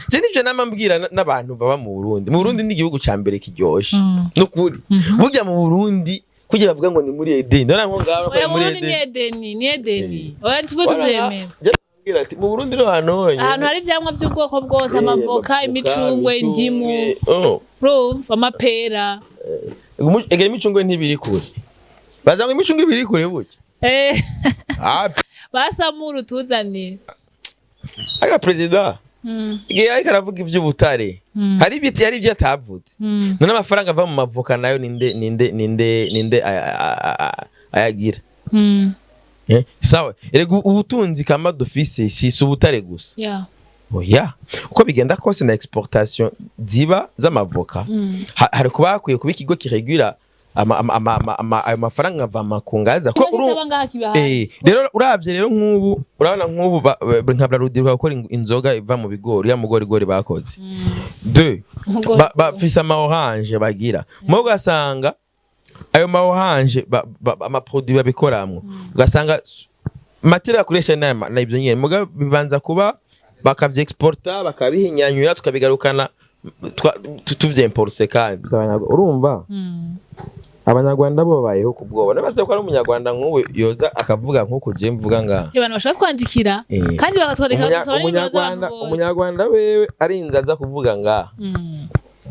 Je nivyo nama mbwira n'abantu baba mu Burundi. Mu Burundi ni igihugu ca mbere kiryoshe. Nukuri. Burya mu Burundi kugira bavuga ngo ni muri Eden. Ndabona nko ngaho ko Oya, ari muri Burundi ni Eden. Edeni, ni Edeni. Oya, tube tuvyemera. Je nababwira ati mu Burundi no hantu honyene. Ahantu hari ivyamwa vy'ubwoko bwose, amavoka, imicungwe, indimu, Oh. urumva, amapera. Ega imicungwe ntibiri kure. Baza ngo imicungwe ibiri kure burya. Ah, basamura utuzaniye. Aga president. Igihe ariko aravuga ivy'ubutare. Hari ibiti, hari ivyo atavuze. None amafaranga ava mu mavoka nayo ninde ayagira? Eh, sawa, erega ubutunzi kama dufise si ubutare gusa. Oya, uko bigenda kose na exportation ziba z'amavoka, hari kuba hakwiye kuba ikigo kiregura ayo mafaranga ava makungaza ko Kiba kitaba ngaha kiba hanze. Eh, rero uravye rero nk'ubu urabona nk'ubu nka Brarudi gukora inzoga iva mu bigori ya mugorigori bakoze deux. Umugorigori. Bafise ama orange bagira mo, ugasanga ayo ma orange ama produit babikoramwo, ugasanga matière bakoresha na ivyo nyene, muga bibanza kuba bakavyexporta, bakabihinyanyura, tukabigarukana, tuvyimporse. Kandi urumva Abanyarwanda bo babayeho ku bwoba. Nabaze ko ari Umunyarwanda nk'ubu yoza akavuga nk'uko je mvuga ngaha. Abantu bashobora twandikira kandi bakatwereka, bagasaba n'imero z'abantu Umunyarwanda bose. Umunyarwanda wewe arinze aza kuvuga ngaha,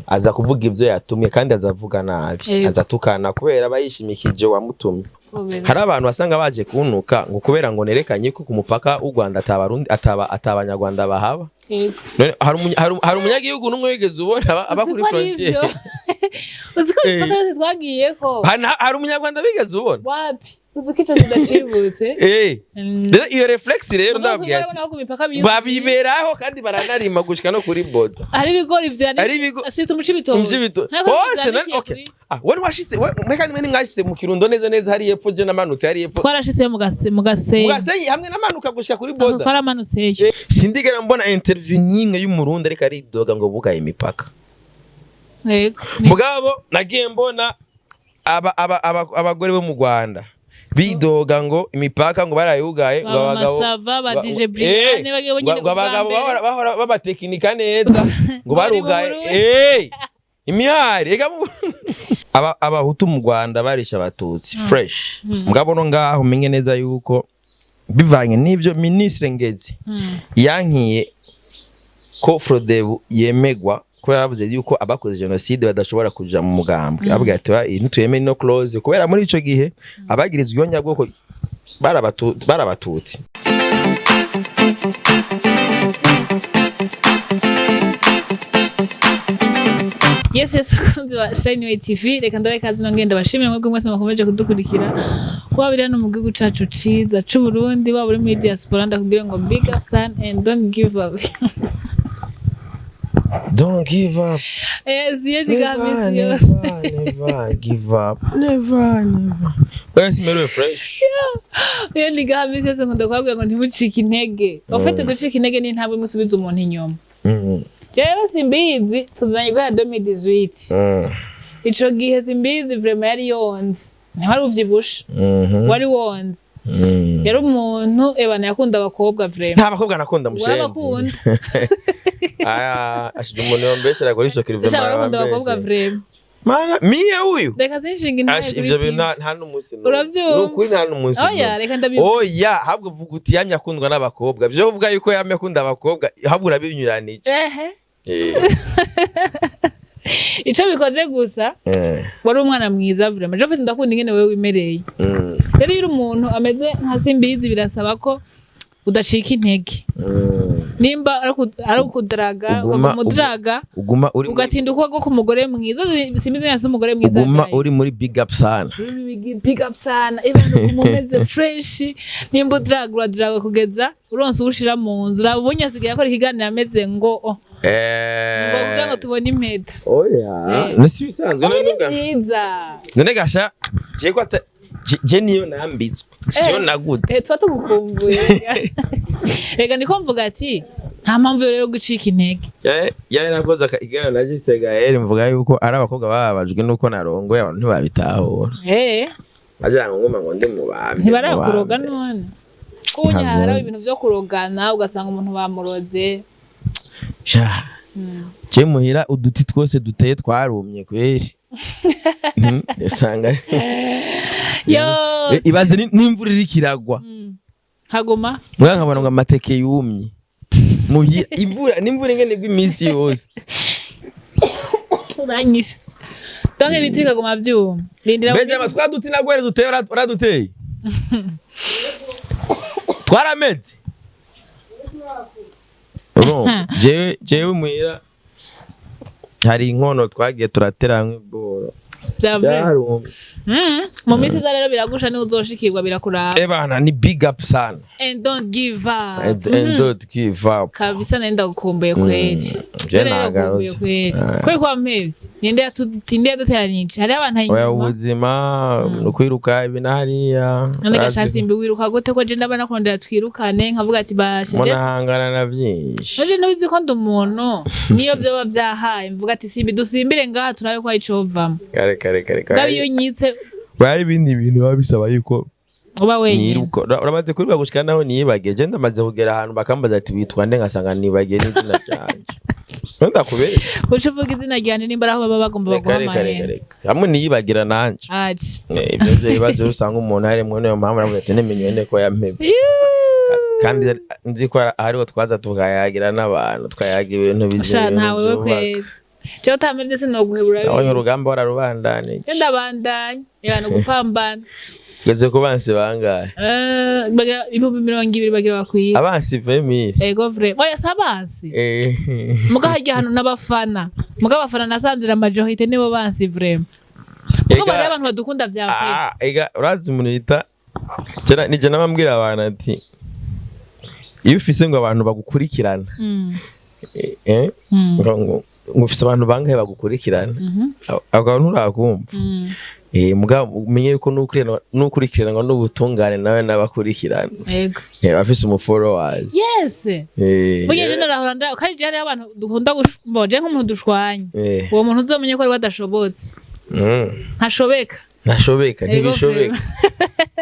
aza kuvuga ivyo yatumye kandi aza avuga nabi. Aza atukana kubera aba yishimikije wamutumye. Kubera. Hari abantu basanga baje kuntuka ngo kubera ngo nerekanye ko ku mupaka w'u Rwanda atabarundi ataba atabanyarwanda bahaba. None hari umunyagihugu n'umwe wigeze ubona aba Uzi kuri ko ari frontière? ivyo? Uzi ko imipaka yose twagiyeko? Hari Umunyarwanda bigeze ubona? Wapi, uzi ko ico kidacibutse? Rero iyo réflexe rero ndababwira ati Urabona ko ku mipaka biyuzuye. Babiberaho kandi baranarima gushika no kuri border. Hari ibigori vya Hari sita umuco ibitoki. Ntabwo hose vyanikiye okay. Ah, wari washitse mwe kandi mwe nimwashitse mu Kirundo neza neza hari epfo, je namanutse hari epfo. Twarashitseyo mu Gasenyi. Mu Gasenyi hamwe namanuka gushika kuri border. Twaramanutseyo. Sindigera mbona interview n'imwe y'Umurundi ariko aridoga ngo bugaye imipaka. Mugabo nagiye mbona abagore bo mu Rwanda bidoga ngo imipaka ngo barayugaye, ngo Baba abagabo Masava, ba DJ Brian, bagiye bonyene ngo abagabo ubwa mbere. bahora babatekinika neza ngo Bari mu barugaye. Burundi. Imihari ega Abahutu mu Rwanda barisha Abatutsi fresh. Mugabo no ngaho umenye neza yuko bivanye n'ivyo Ministre Ngezi yankiye ko Frodebu yemegwa, kubera bavuze yuko abakoze jenoside badashobora kuja mu mugambwe. Avuga ati: "Iyi ntituyemere no clause," kubera muri ico gihe abagirizwa iyo nyabwoko barabatutsi. Yes, bakunzi ba Shine Way TV, reka ndabe kazi no ngenda bashimire mwebwe mwese mukomeje kudukurikira, waba uri hano mu gihugu cacu ciza c'u Burundi, waba uri muri diaspora, ndakubwira ngo big up son and don't give up. Don't give up. Yes, ndiga Never, misi yose. never, never give up, never, never. Bwana simerewe fresh. Iyo ndiga misi yose nkunda kubabwira ngo ntimucike intege. Ufite gucika intege ni intambwe imwe umuntu inyuma. Jewe Simbizi tuzanye guhera 2018. Ico gihe Simbizi vraiment yari yonze, ntiwari uvyibushe, wari wonze. Yari umuntu ebana yakunda abakobwa vraiment. Nta bakobwa nakunda, mushenzi. Warabakunda. Aya ashije umuntu yombeshera kuri ico kiri. Ndashaka, warakunda abakobwa vraiment. Mana miya uyu. Reka sinshinga intare Ash, kuri ivyo bintu TV. nta n'umunsi n'umwe. Uravyumva? Nukuri nta n'umunsi Oya, n'umwe. reka ndabivuga. Oya, ahubwo vuga uti yamye akundwa n'abakobwa. Vyo uvuga yuko yamye akunda abakobwa, ahubwo urabinyuranije. Ehe, ico bikoze gusa, wari umwana mwiza vraiment. Je mfite ndakunda ingene wewe wimereye. Rero iyo uri umuntu ameze nka Simbizi, birasaba ko udacika intege. Nimba ari ukudaraga, ukamudaraga, Uguma uri ugatinda ukuboko k'umugore mwiza. Simbizi nasi umugore mwiza. Uguma guys. uri muri big up sana. Big up sana, ibintu uguma umeze fresh. Nimba udraga, uradraga kugeza uronse uwushira mu nzu. Urabonye asigaye akora ikiganiro ameze ngo oh, ngo kugira ngo tubone impeta. Oya. Nisi bisanzwe. Oya, None ni vyiza. None gasha je ko je niyo nambitswe siyo nagutse. Tuba tugukumbuye. Reka niko mvuga ati nta mpamvu rero yo gucika intege. Yari nakoze ikiganiro na Juste Gaël, mvuga yuko ari abakobwa bababajwe nuko narongoye, abantu ntibabitahura. Bagira ngo nguma ngo ndi mu bambe. Ntibarakuroga none ko ubu Ntabwo hari nzi. ibintu vyo kurogana, ugasanga umuntu bamuroze. Sha, je muhira uduti twose duteye twarumye kweri. Usanga Yo. Ibaze n'imvura iriko iragwa. Haguma. Mbwa nkabona ngo amateke yumye muhira, imvura n'imvura ingene igwa iminsi yose. Uranyishe. Donc ibiti bikaguma vyuma, rindira. Mbeje ama twa duti nagwere duteye, uraduteye twarameze. Urumva, jewe muhira hari inkono twagiye turatera hamwe iboro. Vya vrai. Byarumye. Mu minsi iza rero biragusha, niho uzoshikirwa, birakuraba. Ebana ni big up sana. And don't give up. And don't give up. Kabisa, nari ndagukumbuye kweli. Je Je ndagukumbuye nagarutse. kweli. Kweli kwa mpevyi, ninde yaduteranije? Hariho abantu Oya, inyuma. ubuzima ni ukwiruka ibi na hariya. None gashasimbi, wiruka gute ko je ndabona kondera twirukane, nkavuga ati bashe je? Munahangana na byinshi. Naje ntubizi ko ndi umuntu, niyo vyoba vyahaye mvuga ati simbi dusimbire ngaha turabe ko icovamo. Kare kare kare. Gabi iyo Kare nyitse. bari ibindi bintu biba bisaba yuko uba wenyine. Niruka. Uramaze kwiruka gushika naho niyibagiye. Je ndamaze kugera ahantu bakambaza ati witwa nde, ngasanga nibagiye n'izina ryanje. None ndakubesha? Uca uvuga izina ryanje nimba ari aho baba bagomba Reka baguha reka reka amahera. Reka hamwe niyibagira nanje. Aje. Ibyo byo bibazo usanga umuntu harimwo, niyo mpamvu navuga ati nimenywe nde ko yampebye. Kandi nzi ko hariho twaza tukayagira n'abantu, twayaga ibintu bizima, Sha, ibintu ntawe we byubaka. kweli, jewe utamevye sinoguhebura. Nabonye urugamba wararubandanije. Je ndabandanya, eba no gupambana. Ugeze ku bansi bangahe? Bagira 20,000 bagira bakwiye. Abansi 20,000? Ego vrai, oya si abansi. Muga harya hantu n'abafana, muga abafana nasanze la majorité nibo bansi vraiment, kuko Ega- bari abantu badukunda vya kweli. Ah, ega urazi umuntu yita nije namambwira abantu ati iyo ufise ngo abantu bagukurikirana, ngo ufise abantu bangahe bagukurikirana, ako kantu nturakumva? Muga umenye yuko n'ukurikiranwa n'ubutungane nawe n'abakurikirana. Ego. Bafise umu followers. Yes. Burya je narahora nda kandi je hariho abantu dukunda bo je nk'umuntu dushwanye, uwo muntu uzomenye ko ari badashobotse. Ntashobeka. Ntashobeka. Ego. Ntibishobeka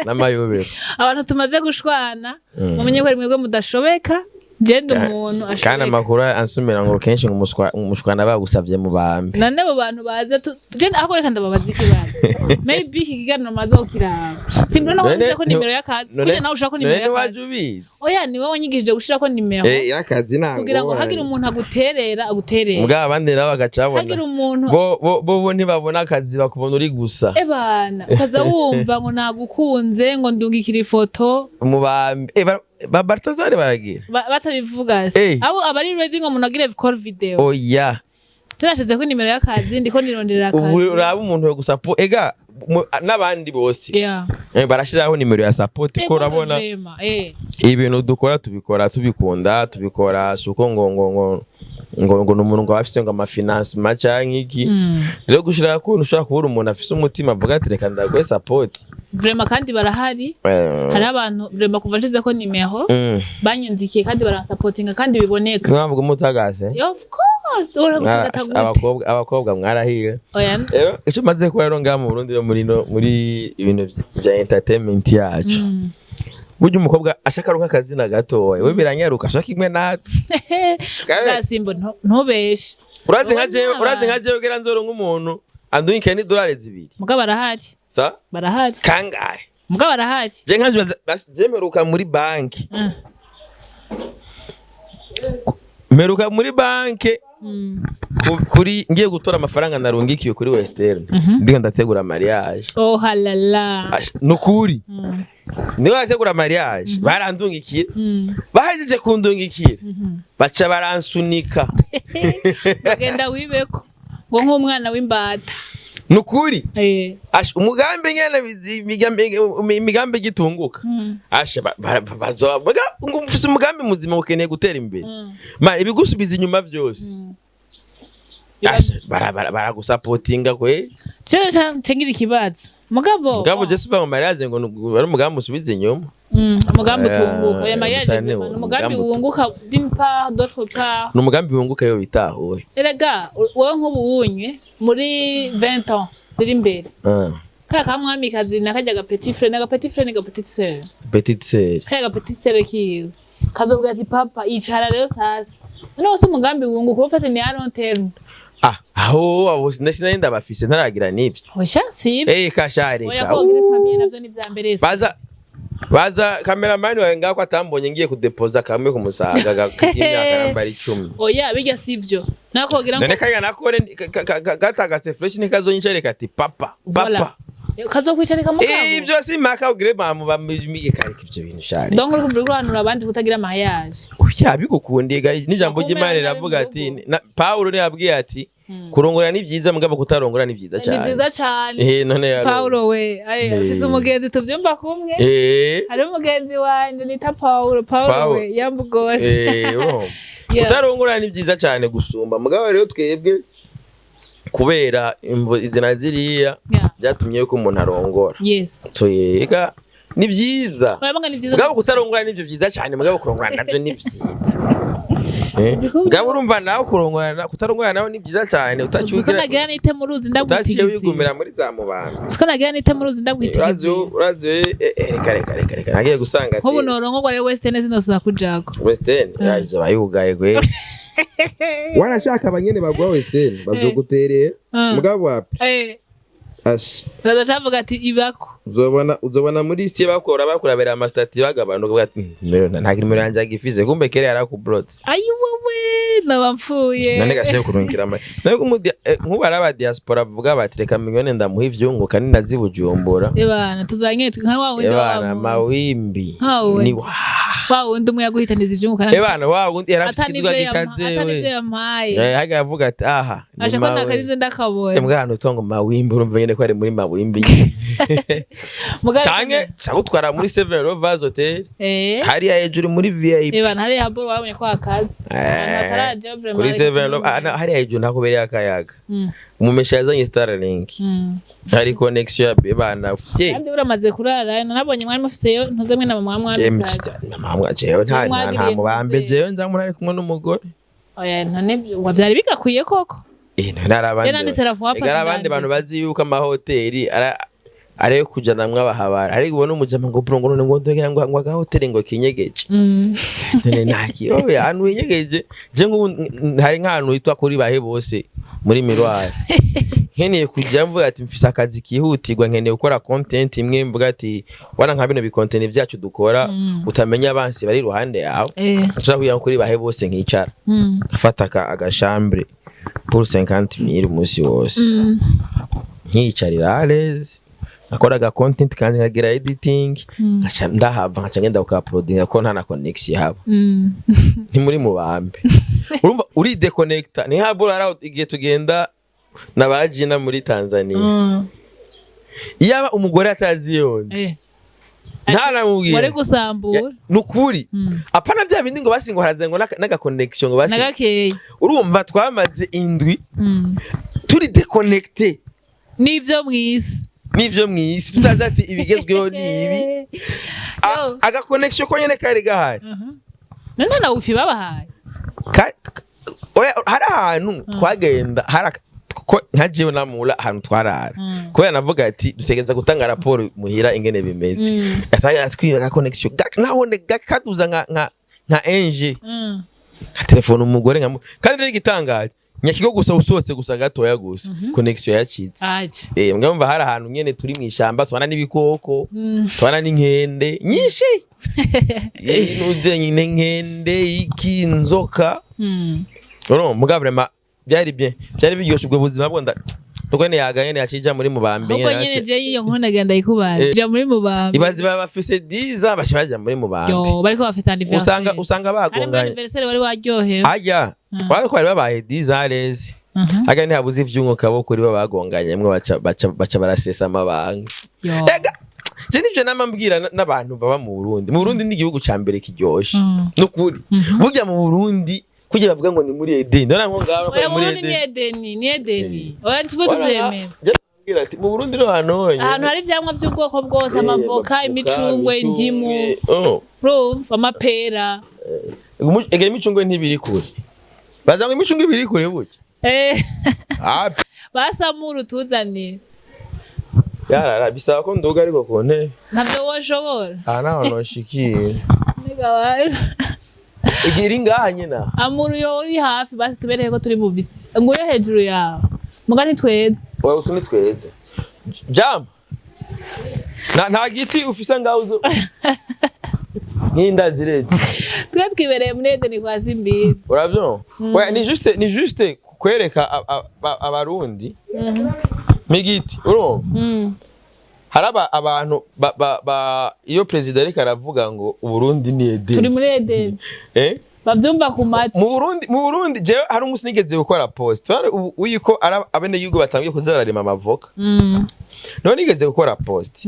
n'amayobera. Abantu tumaze gushwana, mumenye ko ari mwebwe mudashobeka, je ndi umuntu Kandi ashobeka. Amakuru ansumira ngo kenshi ngo umushwana bagusavye mu bambi. None abo bantu baza je ahubwo reka ndababaza ikibazo, maybe iki kiganiro maze kukiraba, simbona ko None nzi ko nimero y'akazi kugira nawe ushaka ko none nimero y'akazi. ntiwaje ubizi. Oya, ni wowe wanyigishije gushirako nimero. Y'akazi nta Kugira ngo ngorane. hagire umuntu aguterera, aguterera. Mugabo abandi nabo bagacabona. Hagire umuntu. Bo ntibabona akazi, bakubona uri gusa. Ebana ukaza wumva ngo nagukunze, ngo ndungikira ifoto. Mu bambi ba Baltazar baragira. Batabivuga se. Abo abari ready ngo umuntu agire call video. Oya. Tunashize ko nimero y'akazi, ndiko nirondera Ubu akazi. uraba umuntu yo gusapo ega n'abandi bose. Barashiraho nimero ya support ko Ego, urabona vraiment, ibintu dukora tubikora tubikunda, tubikora si uko ngo ni umuntu ngo aba afise ngo ama financement canke iki. Rero gushiraho ukuntu ushobora kubura umuntu afise umutima avuga ati reka ndaguhe support. Vraiment, kandi barahari. Hari abantu vraiment kuva nshize ko nimero banyandikiye kandi baransapotinga kandi biboneka. Mwavuga umutagase. Yeah, of course, ura gutagata gute? Abakobwa mwarahiwe. Oya. Rero icyo maze kuba rero ngaha mu Burundi no muri no muri ibintu vya entertainment yacu, burya umukobwa ashaka aronka akazina gatoya we biranyaruka, ashaka imwe natwe. Bwasimbo, ntubeshe. Urazi nka Wowe jewe, urazi nka n'abantu. jewe kugira nzoronke umuntu andungikire n'idolari 2. Mugabo barahari. Sa Barahari. Kangahe? Mugabo barahari. Je nka je mperuka muri banki, mperuka muri banki kuri ngiye gutora amafaranga narungikiwe kuri Western, ndiko ndategura mariage. Oh halala. Nukuri niho ndategura mariage, barandungikiye. Bahejeje kundungikira, baca baransunika. Bagenda wibeko ngo nk'umwana w'imbata. Nukuri. Asha, umugambi nyene imigambi igitunguka. Asha ngo ufise umugambi muzima, ukeneye gutera imbere. Ma ibigusubiza inyuma vyose. Asha, baragusapotinga kwe. Cyo cengira ikibazo mugabo. Mugabo je suba mu mariage ngo ari umugambi usubiza inyuma. Umugambi utunguka, oya, mariage gusa ni vraiment, ni umugambi umugambi wunguka d'une part, d'autre part. Ni umugambi wunguka iyo witahuye. Erega wowe nk'ubu wunywe muri 20 ans ziri imbere, kaya ka mwamikazi na kajya ga petit frère na ga petit frère ni ga petite sœur. Petite sœur. Kaya ga petite sœur kiwe Kazobwira ati: "Papa, icara rero sasa." None se umugambi wunguka ufate ni à long terme? Ah, aho abo sinari ndabafise, ntaragira n'ibyo. Oya, sivyo. Eh, kashareka. Oya, ko ugira famille navyo ni vya mbere se. Baza cameraman wawe ngaho ko atambonye ngiye kudepoza kamwe ku Musaga k'imyaka nambara 10. Oya, bijya sivyo, nako kugira ngo None kaya nakore gatagase fresh, ntikazonyicareka ati: "Papa, Voilà. papa." Kazokwicarika mugabo. Ibyo si mpaka ugire mamu bamige kareka ibyo bintu shari. Donc uri kuvuga uranura abandi kutagira mariage? Oya, bigukundiye ga, n'ijambo Akumera ry'Imana nabi riravuga mu ati rugo. Paulo ntiyabwiye ati kurongora ni byiza, mugabo kutarongora ni byiza Ni cyane. vyiza cane. Eh, none yaro Paulo we aye, afise umugenzi tuvyumva kumwe. Hari umugenzi wanje nita Paulo, Paulo Paulo. we yambugose. Eh, urumva. Kutarongora ni byiza cyane gusumba, mugabo rero twebwe kubera imvo izi na ziriya byatumye yuko umuntu arongora. Twega ni byiza. Oya, ni vyiza. Mugabo kutarongora nivyo byiza cyane, mugabo kurongora navyo ni byiza. Mugabo urumva nawe kurongora, kutarongora nawe ni byiza cyane. Uzi ko Utaciye nagira nite mu ruzi utaciye ndagwita. Wigumira muri za mubanda. Uzi ko nagira nite mu ruzi ndagwita. Urazi urazi, reka reka reka reka, nagiye gusanga ati Nk'ubu norongorwa rero, Western sinosuza kujako. Western yaje bayugaye gwe, wanashaka abanyene bagwa Western bazoguterera. Mugabo wapi? Ash. Bazacavuga ati ibako. Uzobona muri liste bakora bakurabera ama statuts, bagabanuka, bavuga ati: "Nimero nta nimero yanjye agifise, kumbe kera yarakublotse." Ayi wowe, naba mpfuye. None gashe kurungikira ama nawe nkubu ari aba diaspora bavuga bati: "Reka miliyoni ndamuha ivyunguka ninazi Bujumbura." Ebana, tuzanye nka wa wundi Ebana wa mawimbi. Nka wundi. Ni wa wa wundi umwe yaguhitaniza ivyunguka. Ebana, wa wundi yarafise Ata ikiduga n'ivyo gikaze ata we. n'ivyo yampaye. Eh, haga yavuga ati aha ni Aje ko mawe. nakarinze ndakabona. Mbwa ahantu utongo mawimbi, urumva nyene ko ari muri mawimbi. Canke cagutwara muri Seven Rovers Hotel, hariya hejuru muri VIP. Ebana, hariya habo wabonye ko akazi abantu bataraja vraiment. Kuri Ariko Seven Rovers, hariya hejuru ntakubereye akayaga. Umumesha yazanye Starlink, hari connection ya bana fye. Kandi uramaze kurara, nabonye mwari mufiseyo ntuze mwe na mama mwamikazi. Mama jewe nta Mwagiriye mubambe. ntuze. Jewe nza muri kumwe n'umugore. Oya, none wa byari bigakwiye koko? Eh, none hari abandi Je nanditse la fois Ega hari passée. abandi bantu bazi yuko amahoteli ari ayo kujanamwo abahabara, ariko ubona umujama ngo bro, ngo none ngo ndogera ngo agahoteli ngo kinyegeje. None ntaki, oya, ahantu hinyegeje je nk'ubu hari nk'ahantu hitwa kuri bahe bose muri Miroir, nkeneye kujya mvuga ati mfise akazi kihutirwa, nkeneye gukora content imwe, mvuga ati wana nka bino bi content byacu dukora, utamenya abansi bari iruhande yawe, nshobora kujya kuri bahe bose nkicara, nkafata aga chambre pour 50 mille umunsi wose, nkiyicarira à l'aise, nakora aga content kanje, nkagira editing, nkaca ndahava, nkaca ngenda kuka-uploadinga ko nta na connection haba. Ntimuri mu bambe, urumva uri déconnecta. Ni habura hari aho igihe tugenda na ba Gina muri Tanzania, iyaba umugore atazi yondi, ntaramubwira. Wari gusambura. Nukuri. Apana bya bindi ngo basi ngo haraze ngo n'aga connection ngo basi. Nagakeya. Urumva twamaze indwi turi déconnecté N'ibyo mwisi. N'ivyo mw'isi, tutazi ati ibigezweho ni ibi. Yo. Aga connection ko nyene kari gahari. None nta wifi babahaye? Oya, hari ahantu twagenda, hari nka jewe namura ahantu twarara, kubera navuga ati dutegereza gutanga raporo muhira ingene bimeze. Atwiba aga connection nahone kaduza nka enje, nka telefone umugore nka kandi rero igitangaje nyakigo gusa usohotse gusa gatoya gusa connection yacitse. Aje. Eh, mbwa mva hari ahantu nyene turi mw'ishamba, tubana n'ibikoko, tubana n'inkende nyinshi. Eh, nuze nyine nkende iki inzoka. Urumva mugabo vraiment byari bien, byari biryoshe ubwo buzima bwo nda nuko niyaga nyene yacija muri mubambe. Ahubwo nyene nyene je iyo nkuru nagenda ndayikubaza. Ja muri mubambe. Ibaze baba bafise 10 ans baca baja muri mubambe. Yo, bariko bafite anniversaire. Usanga Hari muri bagonganye. anniversaire wari waryohewe. Ajya bariko bari babaye 10 ans rezi. Aga ntihabuze ivyunguka bo kuri bo bagonganye mwe baca barasesa amabanga. Yo. Ega je nivyo nama mbwira n'abantu baba mu Burundi. Mu Burundi ni igihugu ca mbere kiryoshe. Nukuri burya mu Burundi kugira bavuga ngo ni muri Eden, ndabona nko ngaho ko Oya, ari muri Burundi ni Eden. Edeni, ni Edeni. Oya, tube tuvyemera. Je nababwira ati mu Burundi no hantu honyene Ahantu hari ivyamwa vy'ubwoko bwose, amavoka, imicungwe, indimu, Oh. urumva, amapera. Ega imicungwe ntibiri kure, baza ngo imicungwe ibiri kure burya. Ah, basamura utuzaniye. Yarara bisaba ko nduga ariko ku ntebe. Ntavyo woshobora. Aha naho noshikira. Nigga waje. Iri ngaha nyina. Amuru uri hafi, basi tubereke ko turi mu biti. Nguyo hejuru yawe. Muga ntitweze. Wewe, utu nitweze jam. Nta giti ufise ngaho uzo nk'inda zireze. Twe twibereye muri Edeni kwa Simbizi. Urabyumva? Oya, ni juste kwereka abarundi migiti, urumva? Hari abantu iyo perezida ariko aravuga ngo Uburundi ni Turi Edeni. muri Edeni. Eh? Bavyumva ku matwi. Mu Burundi jewe hari umunsi nigeze gukora post. Bari uyiko ari abenegihugu batangiye kuza bararima amavoka. None nigeze gukora post.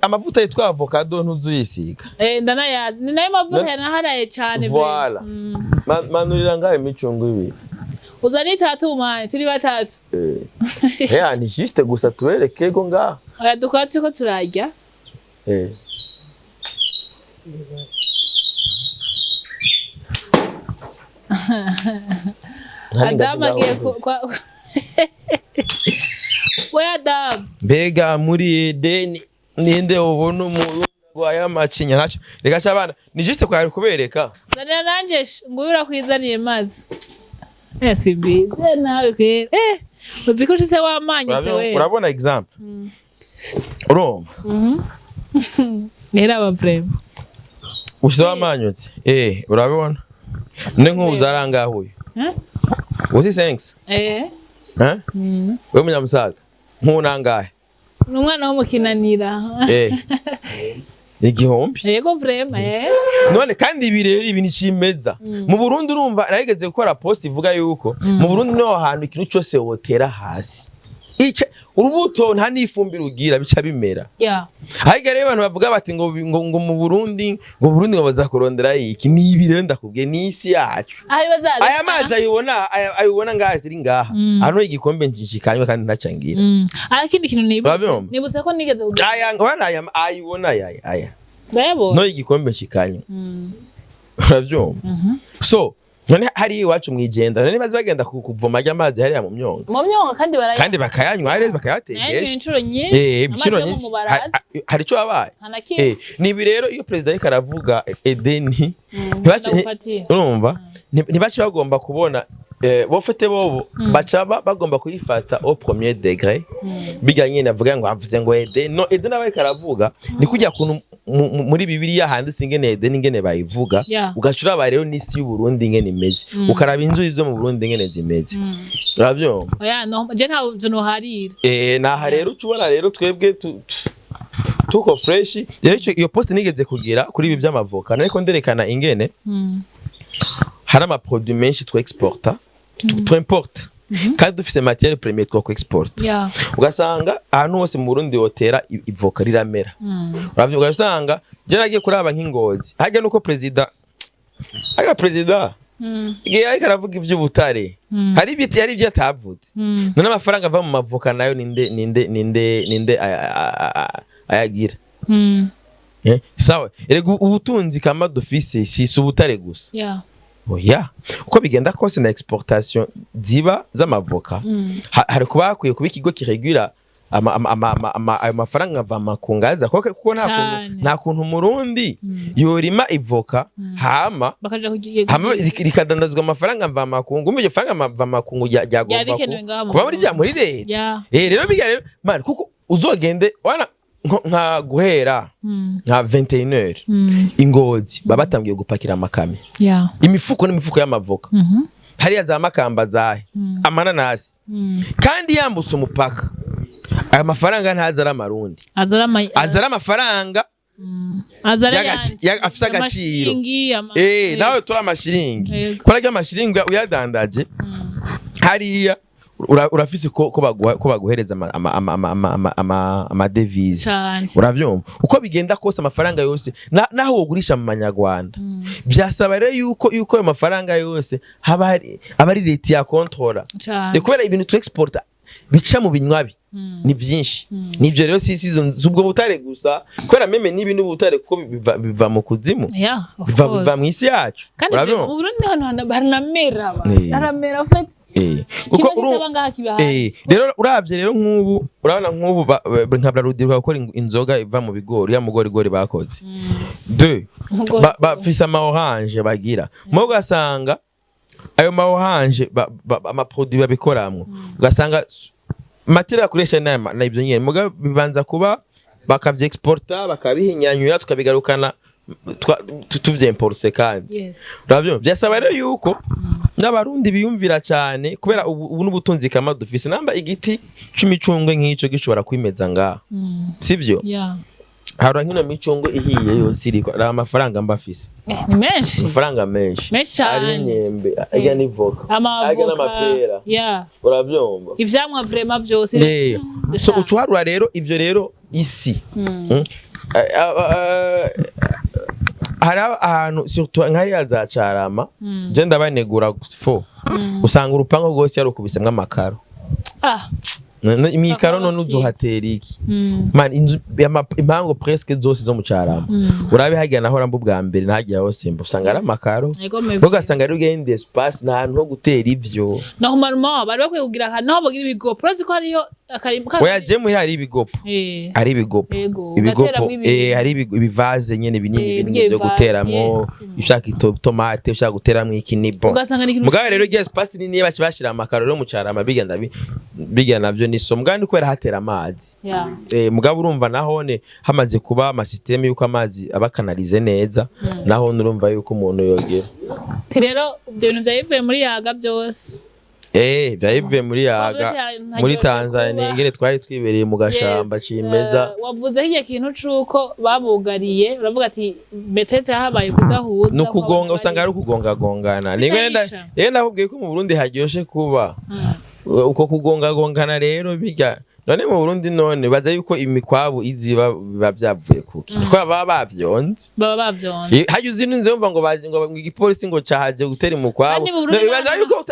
Amavuta yitwa avocado ntuzuyisiga. Eh, ndanayazi. Ni nayo mavuta yanaharaye cane. Voilà. Manurira ngayo imicungo ibiri. Uzana itatu mani, turi batatu. Eh. Ya, ni juste gusa tubereke ko ngaha. Oya, dukora turiko turarya. Eh. Adamu agiye kwa we, Adamu. Mbega muri Edeni ninde ubona umuntu arwaye amacinya? Ntacyo, reka cyabana, ni juste kwari kubereka. Zanira nanje nguyu urakwizaniye mazi. Eh, simbizi. Eh, nawe kwera. Eh, uzi ko ushitse wamanye se we. Urabona example, urumva? Rero aba vraiment. Ushize wamanyutse, eh, urabibona ne nk'ubu arangahuye. Eh? Uzi thanks. Eh. Eh, we munyamusaga nk'unangahe? Ni umwana wo mukinanira. Eh, 1000. Yego, vraiment, eh. None kandi ibi rero, ibi ni cimeza mu Burundi. Urumva, narigeze gukora post ivuga yuko mu Burundi niho hantu ikintu cyose wotera hasi, ice urubuto, nta n'ifumbire ugira, bica bimera. Ariko rero abantu bavuga bati ngo mu Burundi, ngo Burundi ngo baza kurondera iki? Ni ibi rero ndakubwiye, ni isi yacu. Aho bazaza. Aya mazi ayibona, ayibona ngaha ziri ngaha. Hano igikombe nshikanywe kandi ntacangira. Ariko ikindi kintu nibutse. Urabyumva? Nibutse ko nigeze kugira. Aya wana, aya ayibona, aya Ndayabona. no igikombe nshikanywe. Urabyumva? So none hari iwacu mwijenda, none bazi bagenda kuvoma ajya amazi hariya mu myonga. Mu myonga, kandi barayanywa. Kandi bakayanywa hariya, Nayanywa bakayatekesha. inshuro nyinshi. Eh, ibiciro Amazi yo mu nyinshi. mubaraza. Hari icyo wabaye. Nta na kimwe. Eh, nibi rero iyo perezida ariko aravuga Edeni, ntibace Ndawufatiye. urumva, ntibace bagomba kubona, bofete bobo baca bagomba kuyifata au premier degré. Bijya nyine avuga ngo avuze ngo Eden, no Eden abaye karavuga ni kujya kuntu muri Bibiliya handitse ingene Eden, ingene bayivuga. Ugaca uraba rero n'isi y'u Burundi ingene imeze, ukaraba inzuzi zo mu Burundi ingene zimeze, urabyumva? Oya, no, je nta noharira. Eh, naha rero uca ubona rero twebwe tuko fresh. Rero iyo post nigeze kugira kuri ibi by'amavoka, ariko nderekana ingene hari ama produit menshi twe exporta, twe importa, kandi dufise matière première two exporta. Ugasanga ahantu hose mu Burundi wotera ivoka riramera. Uravye, ugasanga je nagiye kuraba nk'ingozi harya, nuko perezida harya, perezida igihe ariko aravuga ivy'ubutare, hari ibiti, hari ibyo atavuze. None amafaranga ava mu mavoka nayo ninde ayagira? Eh, sawa, erega ubutunzi kama dufise si ubutare gusa. Oya, uko bigenda kose na exportation ziba z'amavoka, hari kuba hakwiye kuba ikigo kiregura ayo mafaranga ava makungaza, kuko nta kuntu Cane. nta kuntu Umurundi yorima ivoka hama Bakaja hama rikadandazwa amafaranga mva makungu. Umva, iryo faranga mva makungu ryagomba Ryari rikenewe ngaha mu kuba muri rya Burundi. muri leta. Eh, rero biga rero man, kuko uzogende wana nka guhera nka 21h ingozi baba batangiye gupakira amakamyo, imifuko n'imifuko y'amavoka, hariya za Makamba, zahe, amananasi, kandi yambutse umupaka ayo mafaranga ntaza ari amarundi, Azara ama aza ari amafaranga azara afise agaciro. Amashiringi, Eh, nawe turi amashiringi. Yego. Kubera ko amashiringi uyadandaje hariya, urafise ko baguhereza amadevize. Cane. Uravyumva? Uko bigenda kose amafaranga yose naho wogurisha mu manyarwanda, vyasaba rero yuko ayo mafaranga yose haba hari aba ari leta ya controla. Cane. Kubera ibintu tu exporta bica mu binywabi ni vyinshi. Nivyo rero si ubwo butare gusa, kubera même n'ibi n'ubutare, kuko biva mu kuzimu, Yeah, of biva course. biva mu isi yacu. Kandi Urabyumva? mu Burundi hano haranamera ba. Eh. Haramera, en fait. Kuko Kimwe kitaba ngaha kiba ahandi. Rero uravye rero, nk'ubu urabona nk'ubu nka Brarudi gukora inzoga iva mu bigori, ya mugorigori bakoze deux. Umugorigori. Bafise ama orange bagira mo, ugasanga ayo ma orange ama produit babikoramwo, ugasanga matière bakoresha na ivyo nyene, muga bibanza kuba bakavy-exporta, bakabihinyanyura, tukabigarukana, tuvyimporse kandi. Uravyumva, vyasaba rero yuko n'Abarundi biyumvira cyane, kubera ubu n'ubutunzi kama dufise. Namba igiti c'imicungwe nk'ico gishobora kwimeza ngaha, sivyo? Yeah. Harura nk'ino micungwe ihiye yose iriko ari amafaranga mba afise. Ni menshi. Amafaranga menshi. Menshi Ari cane. imyembe, arya n'ivoka, arya Amavoka. n'amapera. Uravyumva? Ivyamwa vraiment vyose. So uca uharura rero ivyo rero isi. Hari ahantu, surtout nk'hariya za Carama, je ndabanegura fo, usanga urupangu rwose yarukubisemwo amakaro. Imikaro none uzohatera iki? Man, inzu impango presque zose zo mu Carama, urabe hagiye nahora mba ubwa mbere, nahagiye hose mba usanga ari amakaro. Ego me. Ugasanga ari ugenda espace, nta hantu ho gutera ivyo. Normalement bari bakwiye kugira ahantu aho bagira ibigopo, urazi ko hariyo akarima. Oya, je muhira hari ibigopo. Hari ibigopo. Ibigopo. Ugateramwo ibintu. Hari ibivaze nyene binini, binini ibyo byo bivaze, guteramwo. Ushaka tomate, ushaka guteramwo iki, ni bon. Ugasanga ni ikintu. Mugabo rero iryo espace nini baca bashira amakaro rero mu Carama, bigenda biga navyo ni so, mugabo ni kubera hatera amazi. Mugabo urumva nahone hamaze kuba ama système yuko amazi aba canalisé neza, nahone urumva yuko umuntu yogera. Ati rero ibyo bintu byari bivuye muri Yaga byose. Byari bivuye muri Yaga. Wavuze ati, Muri ntaryoshe Tanzania. kuba. Ingene twari twibereye mu gashamba cimeza. Wavuze hirya kintu c'uko babugariye, uravuga ati betete habaye kudahuza. Ni ukugonga, usanga ari ukugongagongana. Bitahisha. Rero ndakubwiye ko mu Burundi haryoshe kuba. Uko kugongagongana rero bijya none mu Burundi, none baza yuko imikwabu iziba biba byavuye kuki? Niko baba bavyonze. Baba bavyonze. Hajya uzi n'inzu yumva ngo baje ngo igipolisi ngo cahaje gutera imukwabu. Kandi mu Burundi Baza yuko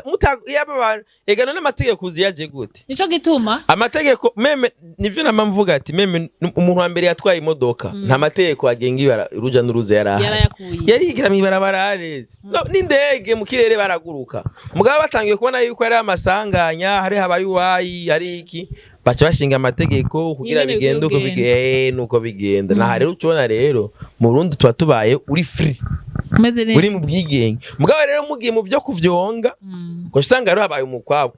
yaba abantu ega none amategeko uzi yaje gute? Nico gituma. Amategeko même nivyo nama mvuga ati même umuntu wa mbere yatwaye imodoka, nta mategeko agenga ibara uruja n'uruza yari ahari. Yarayakuye. Yarigira mw'ibarabara areze no, n'indege mu kirere baraguruka. Mugabo batangiye kubona yuko ari amasanganya, hari habaye uwayi, hari iki, baca bashinga amategeko kugira Ingene bigende uko. bigenda. Nuko bigenda. Naha rero ucubona rero mu Burundi tuba tubaye uri free. Umeze neza. Uri mu bwigenge. Mugabo rero mugiye mu byo kuvyonga, ngo usanga rero habaye umukwabo,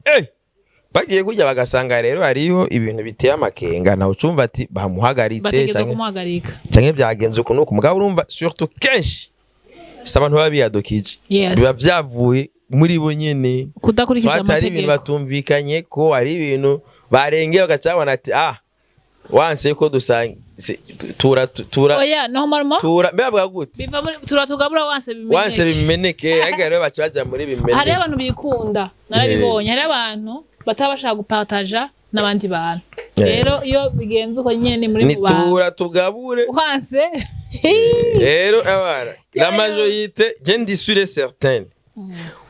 bagiye kurya bagasanga rero hariho ibintu biteye amakenga, nawe ucumva ati bamuhagaritse Bategerezwa canke kumuhagarika. Canke byagenze uku nuku. Mugabo urumva surtout kenshi si abantu baba biyadukije, biba vyavuye muri bo nyene. Kudakurikiza Swat hari ibintu amategeko. batumvikanye, ko hari ibintu barengeye, bagaca babona ati ah, wanse ko dusanga tura tura. Oya, normalement Tura mbe bavuga gute? Biva muri turatugabura wanse bimeneke. Wanse bimeneke. Ariko rero baca baja muri Hariho bimeneke. abantu bikunda, narabibonye, hariho abantu bataba bashaka gupartaja n'abandi bantu. Rero iyo bigenze uko nyene muri Ni mu bantu, tura tugabure. Wanse. Rero abana, la majorité, je ndi sûr et certain,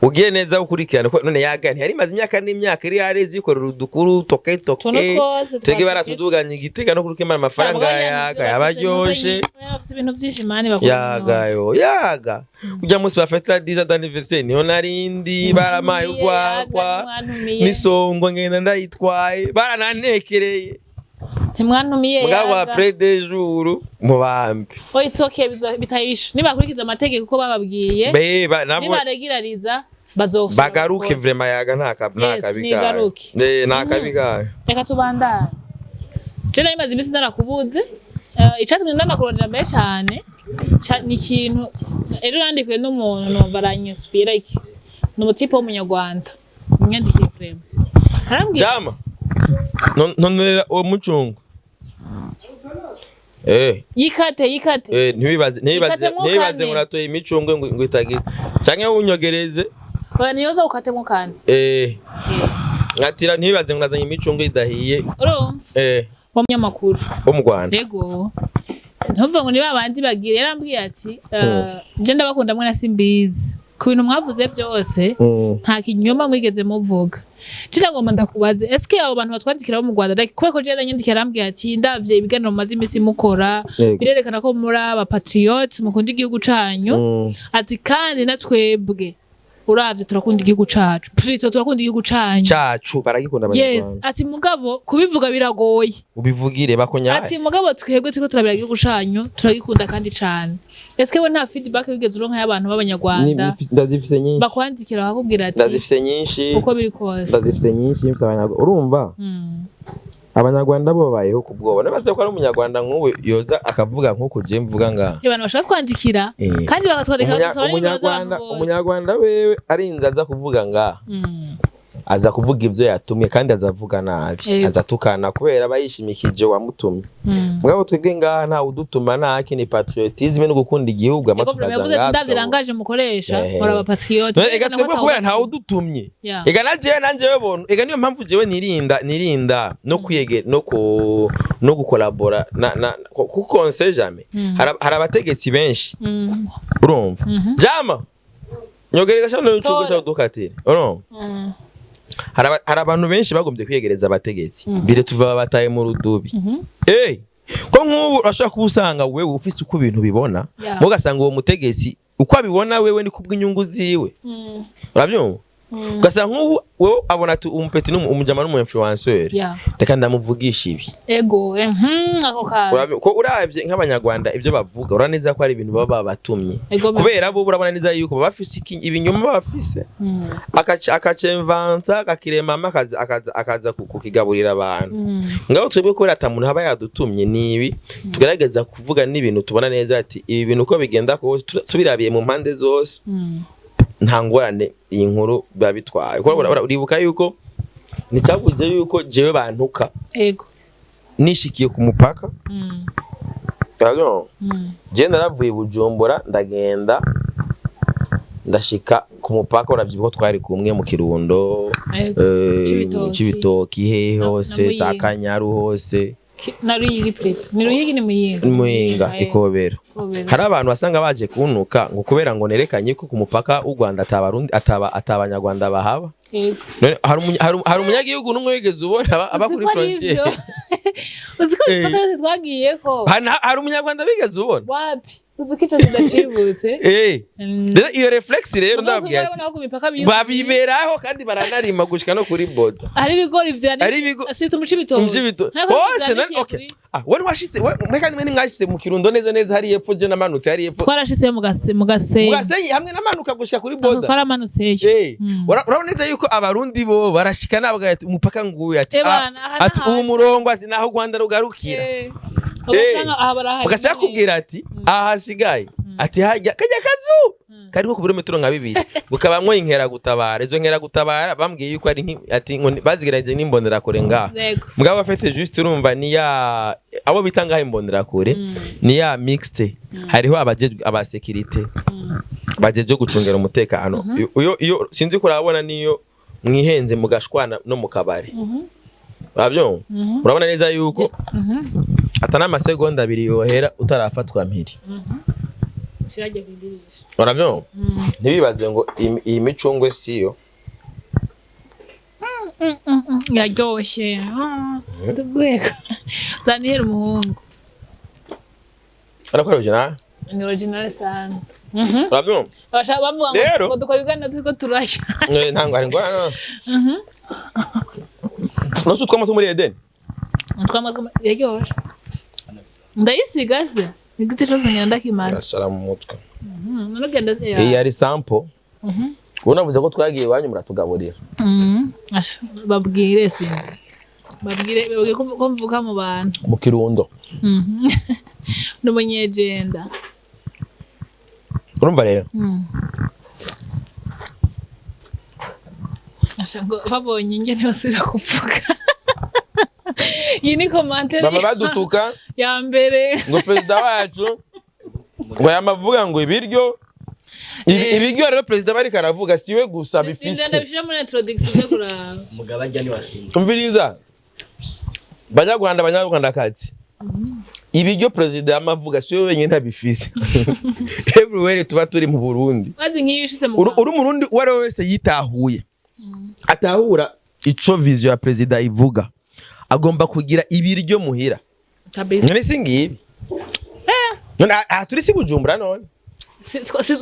ugiye neza gukurikirana ko none Yaga ntiyari imaze imyaka n'imyaka iri yarezi ikorera udukuru toke Tuntu toke twose. Twebwe baratuduganya igitega no kurukemara amafaranga ya Yaga yabaryoshe. Bafise ibintu vyinshi mani bakora. Yaga yo Yaga ujya munsi bafata 10 d'anniversaire, niho narindi baramaye urwagwa n'isongo, ngenda ndayitwaye, baranantekereye. Ntimwantumiye. Mugabo Yaga. Après 2 jours mubambi. Oh, it's okay, bitayisha nibakurikiza amategeko uko bababwiye. Beba nabo. Nibaregirariza bazosubira Bagaruke. gukora. Vraiment Yaga nta Yes, kabi kayo. nigaruke. Nta kabi kayo. Reka tubandanye. Je nari maze iminsi narakubuze. Icatumye ndanakurondera mbere cane ni ikintu ejo nandikuye n'umuntu, numva aranyinspira. Iki ni umu type w'Umunyarwanda nyandikiye, vraiment arambwira. Jama nonera uwo mucungu. Yikate, yikate. Ntibibaze. Ikatemwo Ntibibaze kane. ngo natoye imicungwe ngo itagira canke unyogereze. Oya, niyoza ukatemwo kane. Nkatira ntibibaze ngo nazanye imicungwe idahiye. Urumva, w'umunyamakuru. Wo mu Rwanda. Yego, ntuvuge ngo ni babandi bagira. Yarambwiye ati je ndabakunda mwe na Simbizi, ku bintu mwavuze byose nta kinyoma mwigeze muvuga. Je ndagomba ndakubaze, eske abo bantu batwandikira bo mu Rwanda, like, kubera ko je yaranyandikira arambwira ati ndavye ibiganiro mumaze imisi mukora, birerekana ko muri aba patriote, mukunda igihugu canyu, ati kandi na twebwe Uravye, turakunda igihugu cacu, plutôt turakunda igihugu canyu. Cacu, baragikunda Abanyarwanda. Ati mugabo kubivuga biragoye. Ubivugire bakonyaye. Ati mugabo twebwe turiko turabira igihugu canyu, turagikunda kandi cane. Eske we nta feedback wigeze uronka y'abantu b'Abanyarwanda? Ndazifise nyinshi. Bakwandikira bakakubwira ati Ndazifise nyinshi. uko biri kose. Ndazifise nyinshi, mfise Abanyarwanda, urumva, Abanyarwanda bo babayeho ku bwoba. Nibaze ko ari Umunyarwanda nk'ubu yoza akavuga nk'uku je mvuga ngaha. Abantu bashobora twandikira kandi bakatwandika, bagasaba n'imero z'abantu Umunyarwanda, bose. Umunyarwanda wewe arinze aza kuvuga ngaha, aza kuvuga ivyo yatumye kandi aza avuga nabi. Aza atukana kubera aba yishimikije wamutumye. Mugabo twebwe ngaha ntawe udutuma, nta kindi, patriotisme no gukunda igihugu ama Ego, tukaza yavuze ati ngaha ndavye langage mukoresha, muri aba patriote. None ega twebwe kubera ntawe udutumye. Ega na jewe, nanje bontu, ega niyo mpamvu jewe nirinda no kwiyege no gukolabora na kuko on sait jamais. Hari abategetsi benshi, urumva, jama nyogereza cyane n'ucugo Tora. cyo dukatire, urumva, hari abantu benshi bagombye kwiyegereza abategetsi, mbere tuva bataye mu rudubi. Ko nk'ubu urashobora kuba usanga wewe ufise uko ibintu bibona, ugasanga uwo mutegetsi uko abibona wewe ni kubw'inyungu ziwe. Urabyumva? Ugasanga nk'ubu wewe abona ati umupeti umujama n'umu influenceur, reka ndamuvugisha ibi. Ego, ako kantu. Ko uravye nk'Abanyarwanda ibyo bavuga, urabona neza ko ari ibintu baba babatumye. Kubera bo urabona neza yuko baba bafise ibinyoma bafise, akacemvansa, akakiremama, akaza kukigaburira abantu. Ngaho twebwe kubera ata muntu aba yadutumye, nibi tugerageza kuvuga n'ibintu tubona neza ati ibi bintu uko bigenda kose, tubirabiye mu mpande zose, nta ngorane iyi nkuru biba bitwaye. Kuko uribuka yuko nticyavuze yuko jewe bantuka nishikiye ku mupaka. Urabyumva? Je naravuye i Bujumbura, ndagenda, ndashika ku mupaka. Urabyibuka ko twari kumwe mu Kirundo, Cibitoki. Cibitoki, hehe Na hose, za Muyinga. Kanyaru hose. Na Ruyigi, plutôt ni Ruyigi, ni Muyinga. Muyinga, Ikobero. Ikobero. Hari abantu basanga baje kuntuka ngo kubera ngo nerekanye ko ku mupaka w'u Rwanda atabarundi, ataba atabanyarwanda bahaba. None hari umunyagihugu n'umwe wigeze ubona aba Uzi kuri ko ari frontière? ivyo? Uzi ko imipaka yose twagiyeko? Hari Umunyarwanda bigeze ubona? Wapi, uzi ko ico tudacibutse? Rero iyo réflexe rero, Mugabo ndababwira ati urabona ko ku mipaka biyuzuye. Babiberaho kandi baranarima gushika no kuri boda. Hari ibigori vya Hari sita umuco ibitoki. Ntabwo hose vyanikiye okay. Ah, wari washitse mwe kandi mwe nimwashitse mu Kirundo neza neza hari epfo, je namanutse hari epfo. Twarashitseyo mu Gasenyi. Mu Gasenyi hamwe namanuka gushika kuri boda. Twaramanutseyo. Urabona neza yuko Abarundi bo barashika nabwo ati umupaka nguyu, ati Bana, aha ati n'ahandi. uwo murongo, ati naho u Rwanda rugarukira. Ugasanga aha barahari. Ugaca kubwira ati aha hasigaye, ati hajya kajya kazu kari nko ku birometero nka 2, bukabamwo inkeragutabara. Izo nkeragutabara bambwiye yuko ari ati ngo bazigerageje n'imbonerakure ngaha. Mugabo bafite juste, urumva, ni ya abo bita ngaho imbonerakure, ni ya mixte, hariho abajejwe aba sécurité bajejwe gucungera umutekano. Iyo sinzi ko urabona niyo mwihenze mugashwana no mu kabari, urabyumva, urabona neza yuko atari amasegonda 2 yohera utarafatwa mpiri. Shirajya kwidirisha. Urabyumva, ntibibaze ngo iyi micungwe siyo. Yaryoshye. Ah, ndabweka zanihera umuhungu. Urabona ko ari original. Ni original sana. Urabyumva? Abashaka bavuga ngo Rero- ngo dukora ibiganiro turiko turarya. Ntabwo ari ngorane nose utwama two muri Edeni. Utwama yaryoshe, ndayisiga se ni gute cose ngenda ndakimara. Irasara mu mutwe. None ugenda Iyi yari sample. Ubu navuze ko twagiye iwanyu muratugaburira. Asha, babwire, sinzi, babwire ko mvuka mu bantu. Mu Kirundo. Ni umunyegenda. Urumva rero. Asha, ngo babonye inge ntibasubira kuvuga. Iyi ni commentaire Bama badutuka ya mbere. ngo perezida wacu ngo yamavuga ngo ibiryo ibiryo. Rero perezida bariko aravuga siwe gusa bifise. Ndabishira muri introduction zo kuraba. Umugabo arya ntiwashinga. Umviriza, Banyarwanda, Banyarwandakazi, ibiryo perezida yamavuga siwe wenyine abifise. Everywhere tuba turi mu Burundi. Maze nk'iyo ushitse mu Uri Umurundi uwo ari we wese yitahuye, atahura ico vision ya perezida ivuga, agomba kugira ibiryo muhira. Kabisa. None si ngibi? None aha turi si Bujumbura none?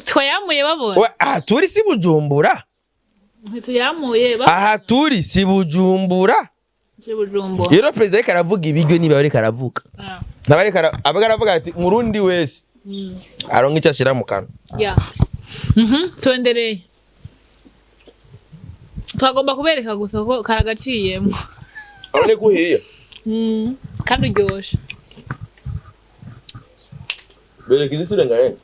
Twayamuye babona. Aha turi si Bujumbura. Ntituyamuye. Aha turi si Bujumbura. Si Bujumbura. Rero perezida ariko aravuga ibiryo, niba ariko aravuga, ntaba ariko aba aravuga ati murundi wese aronka icyo ashira mu kanwa. Ya, tuendelee. Twagomba kubereka gusa ko karagaciyemo. Abone ko uhiye. Kandi uryoshe. Bereka izi si rengarenga.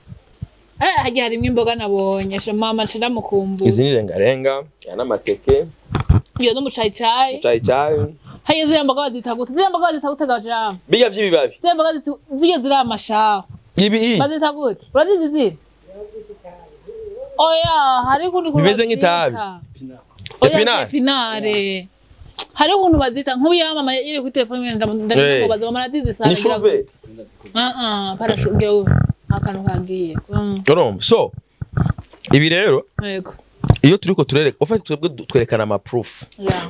Eh, hagiye harimwo imboga nabonye. Sha mama nca ndamukumbuye. Izi ni rengarenga aya n'amateke. Iyo n'umucayicayi. Cayi cayi. Hagiye ziriya mboga bazita gute? Ziriya mboga bazita gute gajambo? Bijya by'ibibabi. Ziriya mboga ziriya ziri amashaho. Ibi. Bazita gute? Urazizi ziri? Oya, hari ukundi kuntu Bimeze nk'itabi. bazita. Oya, Épinard. épinard. Hari ukuntu bazita, nk'ubu ya mama yiri kuri telefone imwe ndamubaza, mama arazizi sana. Ni chou-vert. Ah ah, parashugewe akantu kagiye. Urumva, so ibi rero, iyo turiko turereka ufite, twebwe twerekana ama proof.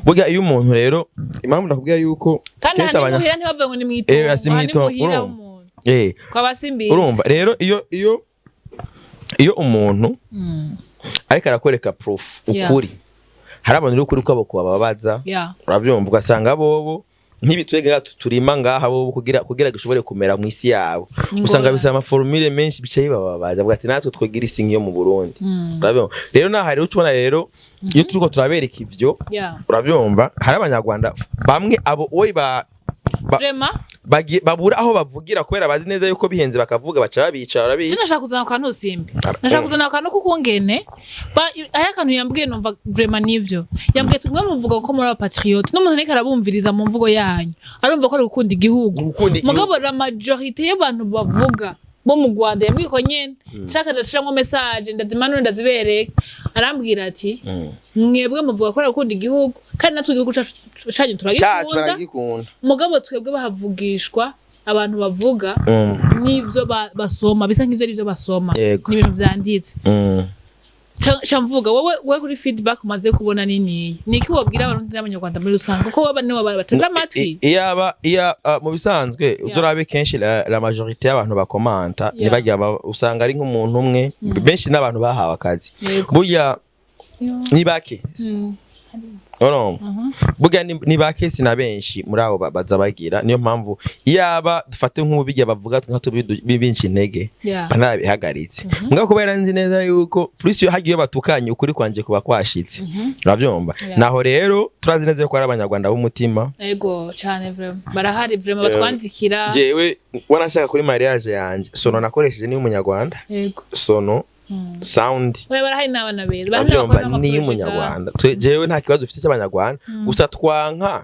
Burya iyo umuntu rero, impamvu ndakubwira yuko Kandi kenshi aha ni muhira, ntibavuge ngo ni mw'itongo. Eh, si Aha ni mw'itongo, muhira urumva. w'umuntu. Kwa basimbizi. Urumva rero, iyo umuntu ariko arakwereka proof, ukuri, hari abantu rero ukuri kwabo kubababaza. Urabyumva, ugasanga bobo nk'ibitwege ngaha turima ngaha, bobo kugira gishobore kumera mu isi yabo, Ni usanga ingorane. bisaba ama formule menshi, bicaye bibababaza, bavuga ati natwe twogira isi nk'iyo mu Burundi. Urabyumva rero, naha rero ucubona rero iyo turiko turabereka ivyo, urabyumva, hari abanyarwanda bamwe abo oyi Vraiment? Babura aho bavugira kubera bazi neza yuko bihenze bakavuga baca babica. Je Barabica. nashaka kuzana akantu simbi. Nashaka kuzana akantu k'ukungene. Hari akantu yambwiye numva vraiment nivyo. Yambwiye tumwe muvuga ko muri aba patriote, n'umuntu ariko arabumviriza mu mvugo yanyu, arumva ko ari gukunda igihugu. Gukunda igihugu. Mugabo la majorité y'abantu bavuga bo mu Rwanda, yambwiye ko nyene nshaka ndashiramwo message ndazimanure ndazibereka, arambwira ati mwebwe muvuga ko ari gukunda igihugu, kandi natwe igihugu cacu canyu cyacu turagikunda, baragikunda. Mugabo twebwe bahavugishwa abantu bavuga n'ivyo basoma, bisa nk'ivyo arivyo basoma, n'ibintu vyanditse. Ca mvuga wowe kuri feedback umaze kubona niniya, niki wobwira Abarundi n'Abanyarwanda muri rusange, kuko boba nibo bateze amatwi? Iyaba iya mu bisanzwe uzorabe kenshi la majorité y'abantu bakomanta, ntibagira usanga ari nk'umuntu umwe, benshi n'abantu bahawe akazi. Burya ni bake. Urumva, burya ni bake, si na benshi muri abo baza bagira. Niyo mpamvu iyaba dufate nk'ubu bijya bavuga nka binshi intege, banarabihagaritse. Mbwa kubera nzi neza yuko plus iyo hagiye batukanye, ukuri kwanje kuba kwashitse, urabyumva. Naho rero turazi neza yuko ari Abanyarwanda b'umutima. Ego cane, vraiment barahari, vraiment batwandikira. Jewe wanashaka kuri mariage yanje, sono nakoresheje ni umunyarwanda. Sono sound. Oya, barahari n'abana beza, barahari Urabyumva, n'abakora ni n'ama projets. umunyarwanda. Jewe nta kibazo ufite cy'Abanyarwanda, gusa twanka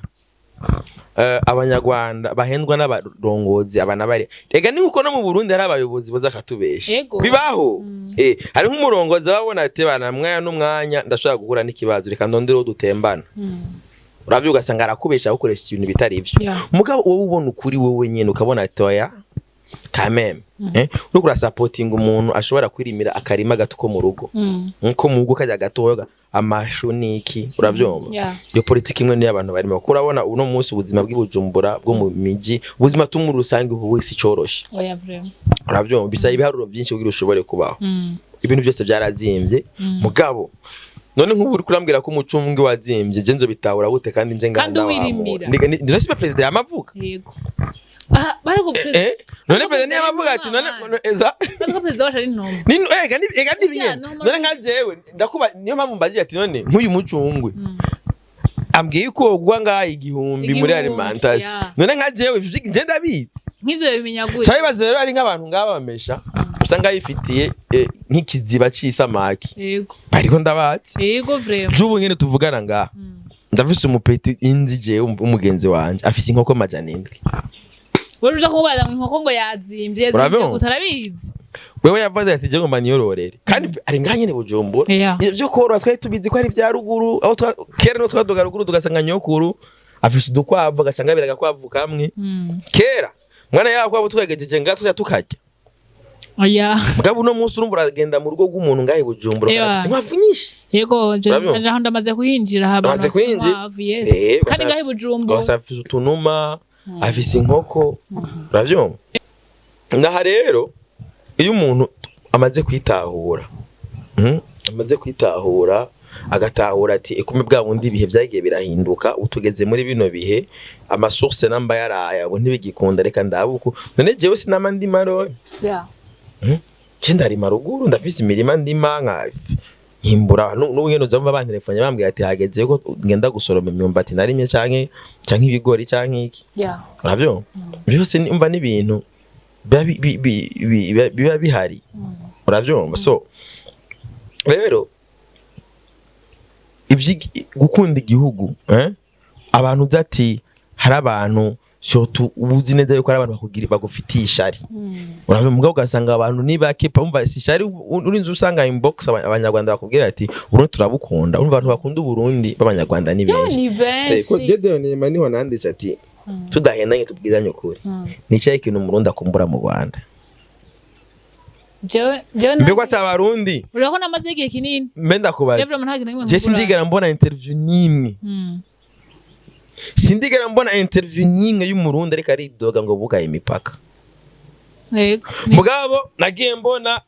Abanyarwanda bahendwa n'abarongozi aba n'abari. Rega ni uko no mu Burundi hari abayobozi boza akatubesha. Bibaho. Hari nk'umurongozi ababona ati bana mwanya n'umwanya ndashobora guhura n'ikibazo, reka ndondere uwo dutembana. Uravyo, ugasanga arakubesha agukoresha ibintu bitari ivyo. Mugabo wowe ubona ukuri wowe nyene, ukabona ati oya, quand même, uriko urasapotinga umuntu ashobora kwirimira akarima gato ko mu rugo, nko mu rugo kajya gatoya, amashu niki, uravyumva. Iyo politiki imwe niyo abantu barimo, kuko urabona uno munsi ubuzima bw'i Bujumbura bwo mu miji, ubuzima tu muri rusange ubu wese icoroshe. Oya, vraiment. Uravyumva, bisaba ibiharuro byinshi kugira ushobore kubaho. Ibintu byose byarazimbye. Mugabo none nk'ubu uri kurambwira ko umucumbwe wazimbye, je nzobitahura gute kandi nje Kandi nganda? wirimira. Ndi si perezida yamavuga. Yego, aha bariko None perezida niyo amavuga ati none eza bariko perezida wacu ari ntombo. Ni ega ni ega ni Burya, binyene. no, None nka jewe ndakuba, niyo mpamvu mbagiye ati none nk'uyu mucungwe ambwiye ko ugwa ngaha 1000 muri 1000, alimentation. None nka jewe ivyo nje ndabizi. Nk'ivyo bimenya gute? Cyari baze rero ari nk'abantu ngaba bamesha, usanga yifitiye nk'ikiziba c'isamaki. Bariko ndabatsi. Yego, vraiment. J'ubu nyene tuvugana ngaha, ndafise umu petit inzi jewe, umugenzi wanje afise inkoko 700. Wewe uja kumubaza ngo inkoko ngo yazimvye, yazimvye Urabyumva? gute, arabizi. Wewe yavuze ati je ngomba niyororere, kandi ari ngaha nyene Bujumbura. Ivyo vyo korora twari tubizi ko ari ibya ruguru, aho kera niho twaduga ruguru tugasanga nyokuru afise udukwavu, agacanga abiri agakwavu kamwe. Kera mwana yawe kwabo twegejeje ngaha tuja tukarya. Oya. Mugabo uno munsi urumva uragenda mu rugo rw'umuntu ngaha i Bujumbura, afise inkwavu nyinshi. Yego, je Urabyumva? aho ndamaze kuhinjira haba. Uramaze kuhinjira? Yes. Kandi ngaho i Bujumbura. Ugasanga afise utunuma, afise inkoko, uravyumva. Naha rero iyo umuntu amaze kwitahura, amaze kwitahura, agatahura ati ekume bwa bundi ibihe byagiye birahinduka, ubu tugeze muri bino bihe, ama source namba yaraya ubu ntibigikunda, reka ndabuku. None jewe sinama ndima rero? Je ndarima ruguru, ndafise imirima ndima nka nkimbura. N'ubu nyene uzumva bantelefone bambwira ati hageze ko ngenda gusoroma imyumbati narimye canke ibigori canke iki. Uravyumva, byose umva n'ibintu biba biba bihari, uravyumva? So rero gukunda igihugu, abantu uzi ati hari abantu, surtout uba uzi neza yuko hari abantu bakugira bagufitiye ishari, uravyumva? Mugabo ugasanga abantu ni bake pa umva si ishari, urinze usanga inbox abanyarwanda bakubwira ati Uburundi turabukunda. Urumva abantu bakunda Uburundi b'abanyarwanda ni Yo, benshi. ni Ko benshi. Gedeon nyuma niho nanditse ati tudahendanye, tubwizanye ukuri, ni cyahe ikintu umurundi akumbura mu Rwanda? Jewe Mbega atabarundi? Urabona namaze igihe kinini. Mbe ndakubaza. Jewe vraiment nta kintu na kimwe Je nkumbura. sindigera mbona interview n'imwe, sindigera mbona interview n'imwe y'umurundi ariko aridoga ngo bugaye imipaka. Yego. Mugabo nagiye mbona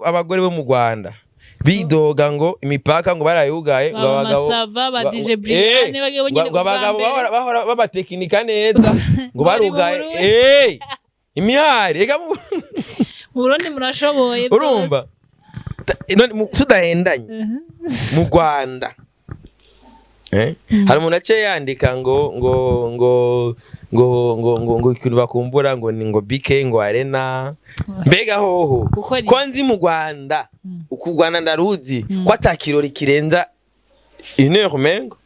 abagore bo mu Rwanda bidoga ngo imipaka ngo barayugaye, ngo Ba abagabo Masava, ba DJ Brian, bagiye ngo bonyene ngo ubwa abagabo mbere. bahora babatekinika neza ngo Bari mu barugaye. Burundi. Imihari ega Mu Burundi murashoboye byose. Urumva, none tudahendanye, mu Rwanda, hari umuntu aciye yandika ngo ikintu bakumbura ngo ni ngo BK ngo Arena. Mbega hoho Gukora iki? ko nzi mu Rwanda, uku Rwanda ndaruzi ko ata kirori kirenza une heure umengo.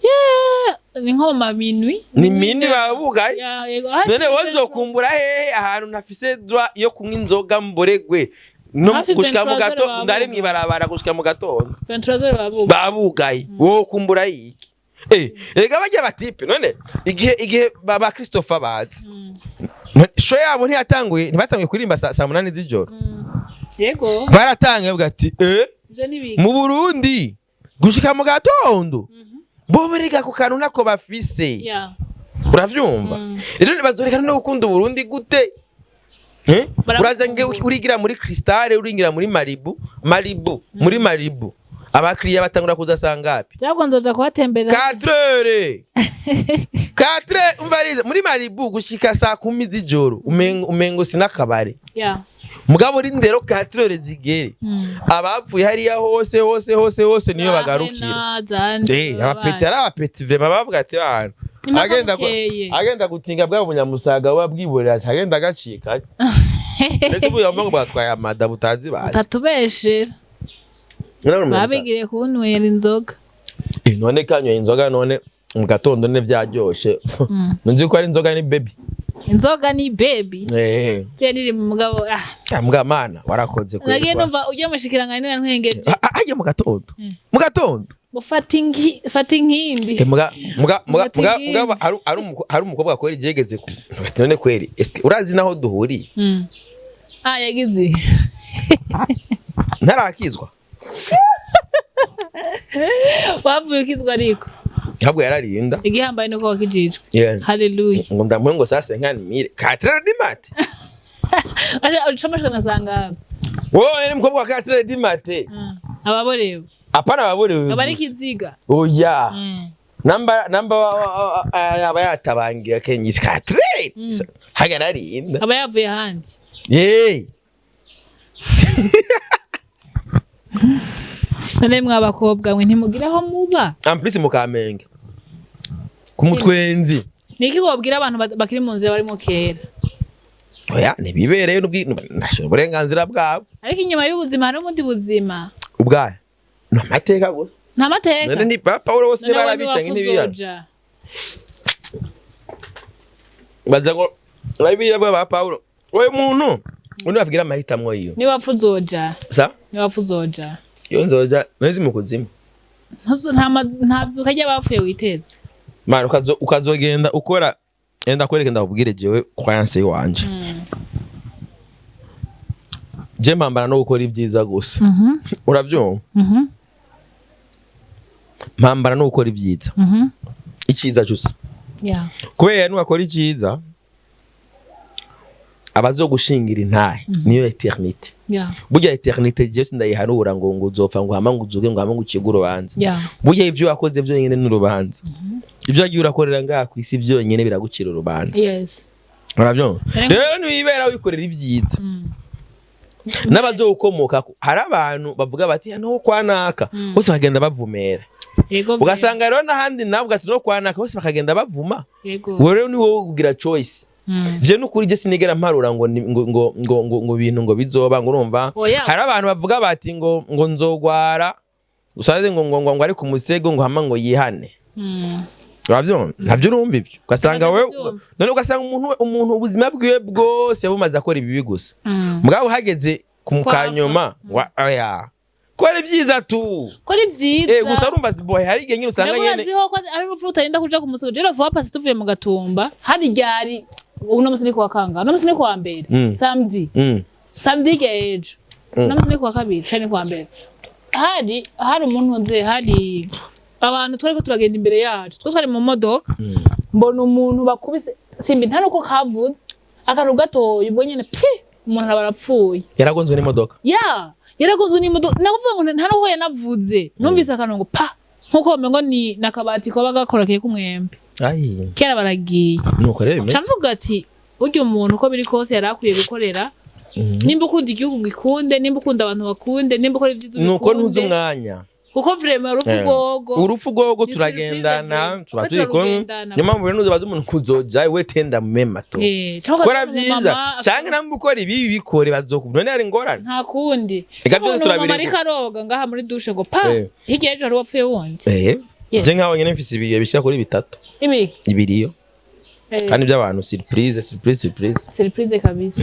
Yeah, ni nko mu maminwi. Ni mini babugaye. Ya, yego. None wowe nzokumbura hehe ahantu ntafise droit yo kunywa inzoga mboregwe no Hafi gushika mu 23 gato babugaye. ndari mwibarabara gushika mu gatondo? 23 babuga. Babugaye, wowe kumbura iki? Rega bajya batipe none igihe ba Christopher bazi, show yabo ntiyatanguye, ntibatanguye kuririmba saa 8 z'ijoro. Yego. Baratanguye bavuga ati Ivyo ni biki? Mu Burundi gushika mu gatondo bo berega ku kantu nako bafise. Uravyumva? Rero bazoreka no gukunda Uburundi gute? Barabukumbura. Uraza nge urigira muri Crystal, uringira muri Malibu, muri Malibu abakiriya batangura kuza sangapi? Byagwa nzoja kuhatemberera. 4 heures, 4 heures, umva muri Malibu gushika saa 10 z'ijoro umengo sinakabare. Mugabo rindero 4 heures zigere, abapfuye hariya hose hose hose hose niyo bagarukira. Abapeti ari abapeti vraiment bavuga ati bantu agenda agenda gutinga bwa bunyamusaga buba bwiborera, agenda agacika, ndetse ubu ngo bwatwaye amada butazi bazi. Utatubeshera. Babigiriye kunywera inzoga. None kanyoye inzoga none mu gatondo ne byaryoshe. Nzi ko ari inzoga ni baby. Inzoga ni baby. Tiye niri mu mugabo ah. Mbwa mana warakoze. Nagiye kweli. Numva ujya mushikirangana niwe ntwengeje. Ajye mu gatondo, mu gatondo. Mufata inki, fata inkindi. Muga muga muga Fata muga inkindi. Muga hari umukobwa kweri jegeze ku ati none kweri eske urazi naho duhuriye? Ah, yagize. Ntarakizwa. Wavuye ukizwa ariko. Ntabwo yararinda. Igihambaye nuko wakijijwe. Haleluya. Ngo ndamuhe ngo sasa 50 mille 4 heures du mat. Aje uca amashaka ngasanga Wowe ni mukobwa wa 4 heures du mat. Ababorewe. Apana baborewe Aba ari gusa. ikiziga. Oya, namba yaba yatabangiye akenyisi 4 haga nararinda. Aba yavuye ahandi. Yeee. None mwa bakobwa mwe ntimugira aho muba? En plus mu Kamenge ku mutwenzi. Niki wobwira abantu bakiri mu nzira barimo kera? Oya, ntibibereye nashobora uburenganzira bwabo. Ariko inyuma y'ubuzima hari ubundi buzima. Ubwayo ni amateka gusa. Nta mateka. None ni ba Pawulo bose None wowe barabicanye ntiwapfa n'ibiyano. uzoja. Baza ngo bibiliya bwa ba Pawulo wowe muntu undi bavugira amahitamwo yiwe. Niwapfa uzoja. Sa Niwapfa uzoja. Iyo nzoja nzi mu kuzimu. Nta zuka ry'abapfuye witeze. Mana ukazogenda ukora enda kwereke ndakubwire jewe croyance yiwanje, je mpambana no gukora ibyiza gusa, urabyumva? Mpambana no gukora ibyiza, icyiza cyose, kubera niwakora icyiza Abazogushingira intahe niyo éternité. Burya éternité jewe sindayiharura ngo uzopfa, ngo hama ngo uzuge, ngo hama ngo ucibwe urubanza. Burya ivyo wakoze vyonyene n'urubanza. Ivyo wagiye urakorera ngaha kw'isi vyonyene biragucira urubanza. Uravyumva? Rero niwibera wikorera ivyiza n'abazowukomokako, hari abantu bavuga bati no kwa naka, bose bakagenda bavumera. Ugasanga rero n'ahandi nawe ugati no kwa naka, bose bakagenda bavuma. Wewe rero ni wowe kugira choice. Je nukuri je sinigera mparura ngo ngo ibintu ngo bizoba, ngo urumva. Oya. Hari abantu bavuga bati ngo nzogwara usaze, ngo ari ku musego, ngo hama ngo yihane. Urabyumva? Ntabyo urumva ibyo? Ugasanga Ntabyo wewe mbyumva. None ugasanga umuntu ubuzima bwiwe bwose bumaze akora ibibi gusa, mugabo hageze ku Kwapfa. kanyuma ngo oya, ko ari byiza tu. Ko ari byiza. Gusa urumva boy, hari igihe nyine usanga Mbega nyene uraziho ko ari urupfu rutarinda kuja ku musozi. Rero vuba pasi tuvuye mu Gatumba, hari ryari? Uno musi ni kuwa kangahe? Uno musi ni kuwa mbere. Samedi. Samedi hirya y'ejo. Uno musi ni kuwa kabiri canke kuwa mbere. Hari umuntu nze, hari abantu twariko turagenda imbere yacu, twese twari mu modoka. Mbona umuntu bakubise simbi, nta nuko kavuze akantu gatoya, ubwo nyene pyi, umuntu araba arapfuye. Yaragonzwe n'imodoka? Ya, yaragonzwe n'imodoka. Nakuvuga ngo nta nuko yanavuze, numvise akantu ngo pa, nkuko womengo ni nakabati kaba gakorakeye k'umwembe. Ai. Kera baragiye. Nuko rero Ca bimeze. mvuga ati burya umuntu uko biri kose yari akwiye gukorera. Nimba ukunda igihugu gikunde, nimba ukunda abantu bakunde, nimba ukora ibyiza Nuko ntuzi ubikunde. umwanya. Kuko vraiment urupfu rwogo Urupfu rwogo ni turagendana. surprise. Tuba Kuko turi kumwe. turarugendana. Niyo mpamvu rero nuzabaza umuntu kuzoja we, tenda mema tu. Canke Kora ugasanga byiza umumama canke namba ukora ibibi bikore, bazokubona. None hari ingorane? Nta kundi. Eka byose Umuntu turabireka. umumama ariko aroga ngaha muri douche ngo pa, hirya y'ejo hari uwapfuye wundi. Yes. Je nkaho nyene mfise ibiyo bishika kuri bitatu. Ibiki? Ibiriyo. Kandi by'abantu, surprise, surprise, surprise. Surprise kabisa.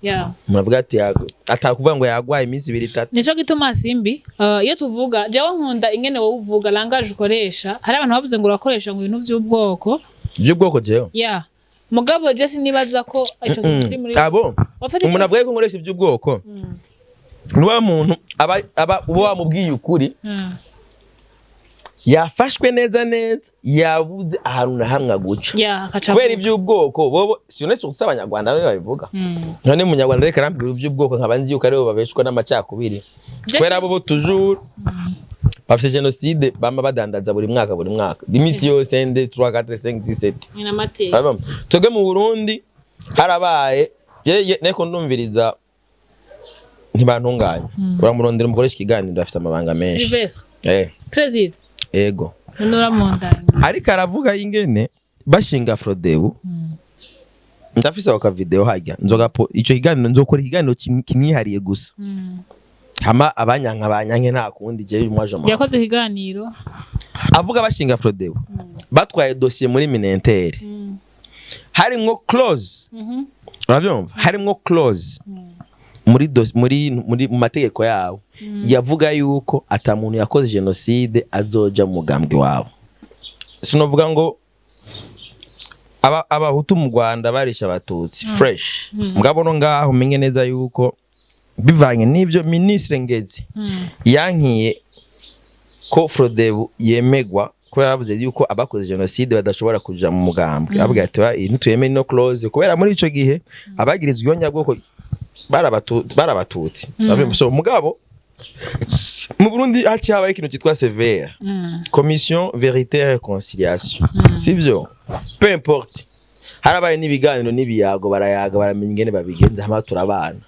Yeah. Umuntu avuga ati atakuvuga ngo yagwaye iminsi ibiri, itatu. Nico gituma simbi, iyo tuvuga, jewe nkunda ingene wowe uvuga, langage ukoresha. Hari abantu bavuze ngo urakoresha ngo ibintu vy'ubwoko. By'ubwoko jewe? Yeah, mugabo je sinibaza ko ico kintu kiri muri Abo Wafata umuntu avuga ko nkoresha iby'ubwoko ni wa muntu aba uba wamubwiye ukuri, yafashwe neza neza, yabuze ahantu na hamwe aguca Yeah, akaca kubera avuga. iby'ubwoko. Bobo sinese gusa Abanyarwanda none babivuga. None Umunyarwanda reka arambwira iby'ubwoko, nkaba nzi yuko aribo babeshwa n'amacakubiri, kubera bo toujours bafite jenoside bama badandaza buri mwaka, buri mwaka, iminsi yose, 1 2 3 4 5 6 7. Ni n'amateka. Urabona? Twebwe mu Burundi harabaye neko ndumviriza ntibantunganya. Uramurondera umukoresha ikiganiro, afite amabanga menshi. Sylvestre. Eh. President. Ego. None uramundanya? Ariko aravuga ingene bashinga Frodebu. Ndafise ako kavideo hajya nzoga po ico kiganiro, nzokora ikiganiro kimwihariye gusa. Hama abanyanka banyanke, nta kundi, jewe mwaje mu Yakoze ikiganiro. Avuga bashinga Frodebu, batwaye dossier muri Mininter, harimwo clause. Urabyumva? Harimwo clause muri mu mategeko yabo yavuga yuko ata muntu yakoze jenoside azoja mu mugambwe wabo. Sinovuga ngo Abahutu mu Rwanda barisha Abatutsi fresh, mugabo no ngaho umenye neza yuko bivanye n'ibyo Minisitiri Ngezi yankiye ko Frodebu yemegwa, kubera bavuze yuko abakoze jenoside badashobora kuja mu mugambwe. Avuga ati: "Ba, iyi ntituyemere ino clause," kubera muri ico gihe abagirizwa iyo nyabwoko bari Abatutsi. So mugabo mu Burundi haciye habaho ikintu cyitwa CVR, Commission Vérité et Réconciliation, sivyo? Peu importe, harabaye n'ibiganiro n'ibiyago, barayaga, baramenya ingene babigenza, hama turabana.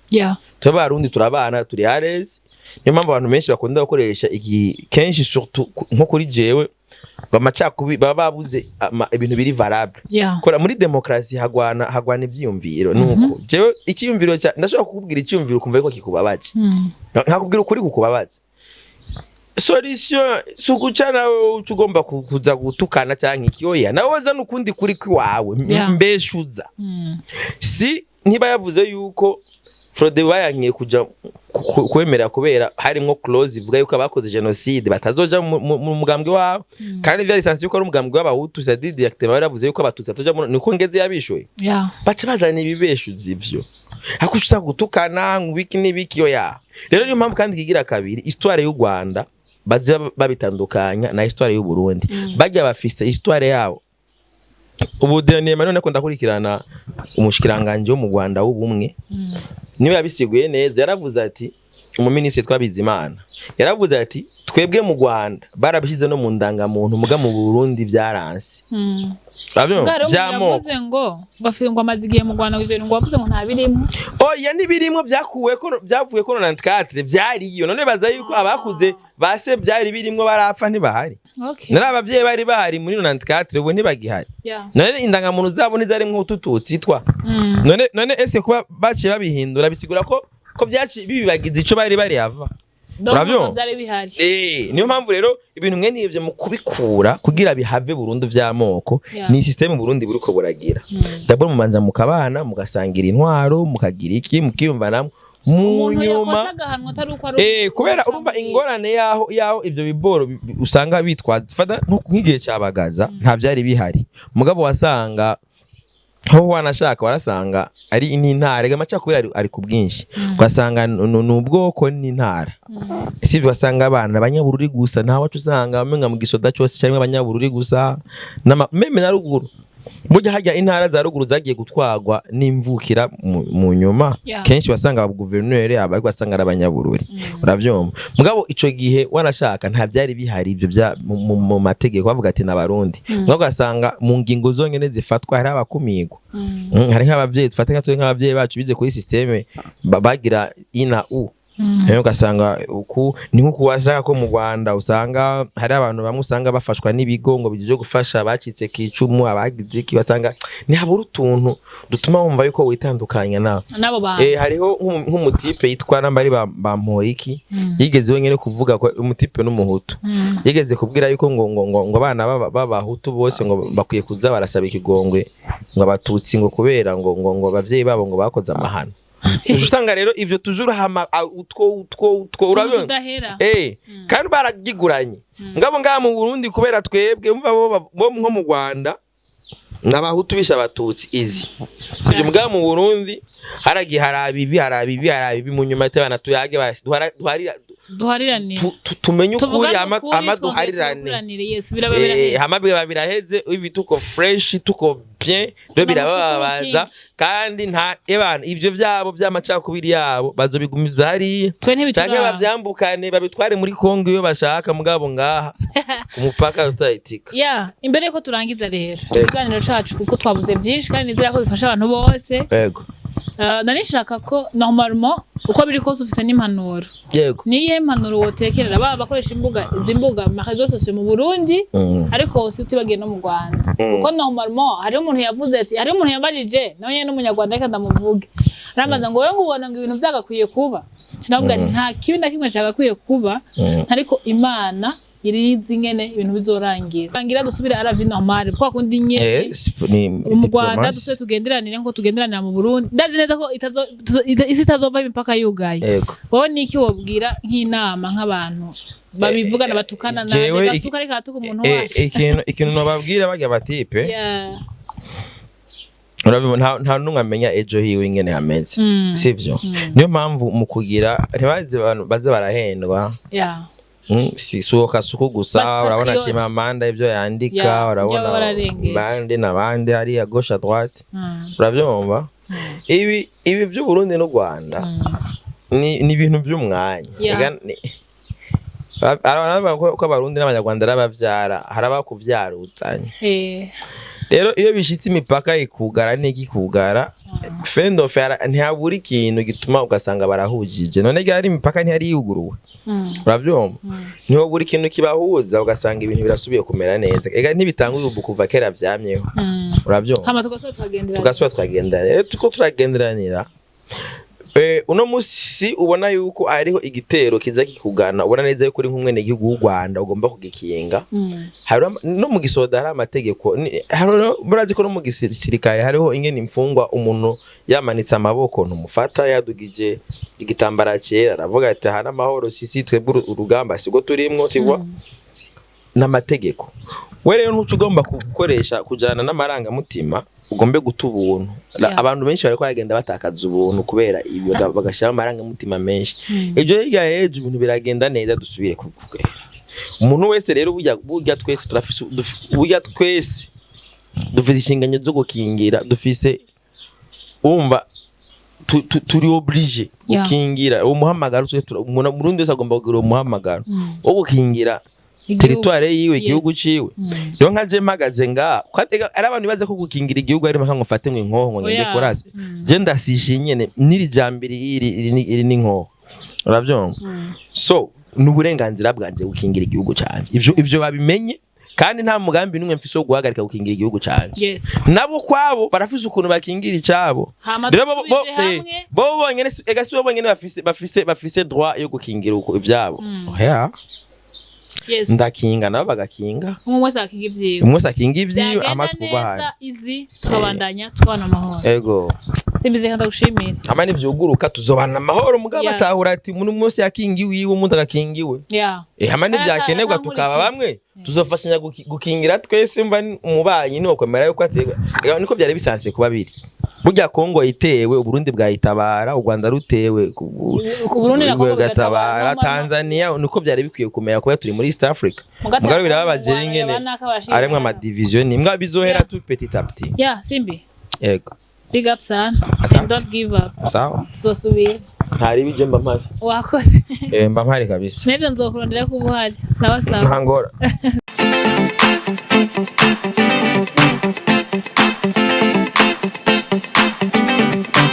Tuba Abarundi, turabana, turi à l'aise. Niyo mpamvu abantu benshi bakunda gukoresha iki kenshi, surtout nko kuri jewe, ngo amacakubiri, baba babuze ibintu biri valable. Kora muri demokarasi hagwana ivyiyumviro. Nuko jewe icyiyumviro cya ndashobora kukubwira icyiyumviro ukumva yuko kikubabaje, nkakubwira ukuri kukubabaza. Solution si uguca nawe uca ugomba kuza gutukana canke iki, oya, nawe wazana ukundi kuri kwiwawe. Mbeshuza si niba yavuze yuko Frode bayankiye kuja kwemera kubera harimwo clause ivuga yuko abakoze jenoside batazoja mu mugambwe wabo, kandi vyari sansi yuko ari umugambwe w'Abahutu, c'est-à-dire directement baravuze yuko Abatutsi batazoja niko Ngeze yabishoye. Baca bazana ibibeshuzi ivyo ako ushaka gutukana ngo ibiki n'ibiki, oya. Rero niyo mpamvu kandi kigira kabiri, histoire y'u Rwanda baza babitandukanya na histoire y'u Burundi. Bajya bafise histoire yabo. Ubu dernièrement none ko ndakurikirana umushikiranganje wo mu Rwanda w'ubumwe, niwe yabisiguye neza. Yaravuze ati, umuminisitiri Twabizimana yaravuze ati: "Twebwe mu Rwanda barabishyize no mu ndangamuntu, muga mu Burundi byaranse." Urabyumva? Bwa rero umuntu By'amoko. yavuze ngo amaze igihe mu Rwanda, ngo ivyo bintu ngo wavuze ngo nta birimo. Oya, n'ibirimwo, byakuwe ko byavuye ko 94 byariyo. None baza yuko abakuze base byari birimwo barapfa, ntibahari. None abavyeyi bari bahari muri 94, ubu ntibagihari. None indangamuntu zabo ntizarimwo utututsi twa none ese kuba baciye babihindura bisigura ko byaciye bibibagiza ico bari bari ava? Donc Urabyumva? byari bihari. Niyo mpamvu rero ibintu mwene ivyo mu kubikura kugira bihave burundu vy'amoko, ni système Burundi buriko buragira. D'abord mumanza mukabana, mugasangira intwaro, mukagira iki, mukiyumvanamwo, mu Umuntu nyuma yakoze agahanwa atari uko ari kubera urumva ingorane yaho ivyo biboro usanga bitwaza, fata nk'igihe ca Bagaza, nta vyari bihari, mugabo wasanga ho wanashaka warasanga ari n'intara. Ega amacakubiri ari ku bwinshi, ugasanga ni ubwoko n'intara, sivyo? Wasanga abana abanyabururi gusa, nta wacu usanga bamenga mu gisoda cyose cyangwa abanyabururi gusa, même na ruguru. Burya hajya intara za ruguru zagiye gutwarwa n'imvukira mu nyuma, kenshi wasanga aba guverineri aba wasanga ari abanyabururi, uravyumva? Mugabo ico gihe wanashaka nta byari bihari ibyo bya mu mategeko bavuga ati n'abarundi, mugabo ugasanga mu ngingo zonyene zifatwa hari abakumigwa. Hari nk'abavyeyi, dufate nka twe nk'abavyeyi bacu bize kuri système bagira ina u rero ugasanga uku ni nko washaka ko mu Rwanda usanga hari abantu bamwe usanga bafashwa n'ibigo ngo bije gufasha abacitse ku icumu, abagize iki, basanga ntihabura utuntu dutuma wumva yuko witandukanya nawe n'abo bantu. Hariho nk'umutipe yitwa nambari Bamporiki, yigeze wenyine kuvuga ko umutipe n'umuhutu, yigeze kubwira yuko ngo abana b'abahutu bose ngo bakwiye kuza barasaba ikigongwe ngo abatutsi, ngo kubera ngo abavyeyi babo ngo bakoze amahano. Usanga rero ivyo tujuru hama utwo urabona Tudahera. Kandi baragiguranye. Ngabo ngaha mu Burundi, kubera twebwe umva bo nko mu Rwanda n'abahutu bisha abatutsi izi, sibyo? Mugabo mu Burundi haragiye harabibi harabibi harabibi, mu nyuma tabana tuyage basi duharira Duhariranire. Tumenye ukuri. Tuvugane Ama ukuri, ama twongere duharirane. tuvuganire, yes, biraba biraheze. Hama biba biraheze, ibi tuko fresh, tuko bien rero, birababaza. Kandi nta ebana ivyo vyabo vy'amacakubiri yabo bazobigumiza hariya Twe canke ntibituraba. bavyambukane babitware muri Kongo iyo bashaka, mugabo ngaha ku mupaka utayitika. Ya, imbere yuko turangiza rero ikiganiro cacu, kuko twabuze byinshi kandi nizera ko bifasha abantu bose, nari nshaka ko normalement uko biri kose ufise n'impanuro. Yego. Niyihe mpanuro wotekerera baba bakoresha imbuga, izi mbuga, ma réseaux sociaux mu Burundi, ariko si utibagiye no mu Rwanda? Kuko normalement hariho umuntu yavuze ati, hariho umuntu yambajije nawe nyene n'umunyarwanda, reka ndamuvuge, arambaza ngo: "Wewe ngo ubona ngo ibintu vyagakwiye kuba?" Ndavuga nti nta kibi na kimwe cagakwiye kuba, ariko Imana irizi ingene ibintu bizorangira, rangira dusubire à la vie normale kwa kundi nyene Ni mu Rwanda, diplomatie. Dusubire tugenderanire nkuko tugenderanira mu Burundi. Ndazi neza ko isi itazova imipaka yugaye. Wowe niki wobwira nk'inama nk'abantu babivugana, batukana nabi, Jewe basuka ariko aratuka umuntu wacu? Ikintu nobabwira barya batipe, urabibona, nta n'umwe amenya ejo hiwe ingene hameze, sivyo? Niyo mpamvu mu kugira ntibaze abantu baze barahendwa. Si suka suku gusa. Urabona Patriote. Chimamanda ibyo yandika, urabona ibyo wararengeje. bande n'abandi hariya gauche à droite, urabyumva? Ibi by'u Burundi n'u Rwanda ni ibintu by'umwanya. Ega abantu bavuga ko abarundi n'abanyarwanda ari abavyara, hari abakuvyaruzanye. Rero iyo bishitse imipaka ikugara n'ikikugara fendofe, ntihabura ikintu gituma ugasanga barahujije. None ryari imipaka ntiyari yuguruwe? Urabyumva? Ntihobura ikintu kibahuza, ugasanga ibintu birasubiye kumera neza. Ega ntibitanguye ubu, kuva kera vyamyeho. Urabyumva? Hama tugasubira tukagenderana. Tugasubira tukagenderanira. Rero tuko turagenderanira, uno musi ubona yuko hariho igitero kiza kikugana, ubona neza yuko uri nk'umwenegihugu w'u Rwanda ugomba kugikinga. Hariho no mu gisoda hari amategeko, murazi ko no mu gisirikare hariho ingene imfungwa, umuntu yamanitse amaboko ntumufata, yadugije igitambara cyera aravuga ati: "Aha n'amahoro, sisi twebwe urugamba sibwo turimwo tibwa." N'amategeko. We rero ntuca ugomba gukoresha kujana n'amarangamutima, ugombe guta ubuntu. Abantu benshi bariko baragenda batakaza ubuntu kubera ibi, bagashyiraho amarangamutima menshi. Ibyo hirya y'ejo ibintu biragenda neza, dusubire ku umuntu wese rero burya twese turafise, burya twese Dufise inshingano zo gukingira, dufise, wumva, turi obligé gukingira uwo muhamagaro. Umurundi wese agomba kugira uwo muhamagaro wo gukingira Igihugu. territoire yiwe, igihugu ciwe. Rero nka je mpagaze ngaha, kandi ari abantu bibaza ko gukingira igihugu ari mpaka ngo mfate ngo inkoho ngo ngende Oya. kurasa. Je ndasisha nyene n'iri jambere, iri ni inkoho, uravyumva? So ni uburenganzira bwanje gukingira igihugu canje. Ivyo babimenye, kandi nta mugambi n'umwe mfise wo guhagarika gukingira igihugu canje. Nabo kwabo barafise ukuntu bakingira icabo. Hama Rero dusubije hamwe. Bo bonyene ega si bo bonyene bafise droit yo gukingira uko ivyabo. Oya. Ndakinga, nabo bagakinga. Umwe wese akinga ivyiwe. Umwe wese akinga ivyiwe. Byagenda Ama twubahane. neza izi, tukabandanya tukabana amahoro. Ego. Simbizi, kandi ndagushimira. Ama nivyuguruka tuzobana amahoro, mugabo batahura ati umuntu wese yakingiwe iwe, umuntu agakingiwe. Hama Kandi nivyakenerwa ata tukaba nkurikizi. bamwe, tuzofashanya gukingira twese. Mva umubanyi niwokwemera yuko aterwa. Ega niko byari bisanzwe kuba biri. Burya Kongo itewe, Uburundi bwayitabara, u Rwanda rutewe Ku Burundi na Kongo bugatabara, bigatabara. Tanzania. Niko byari bikwiye kumera kuba turi muri East Africa. Mugabo birababaje rero ingene aremwe amadivision nimbwa bizohera tu petit à petit. Yeah, Simbi. Yego. Big up sana. Asante. And don't give up. Sawa. Tuzosubira. Ntari ibyo, mba mpari. Wakoze. Eh, mba mpari kabisa. Nejo nzokurondera ko uba uhari. Sawa sawa. Ntangora.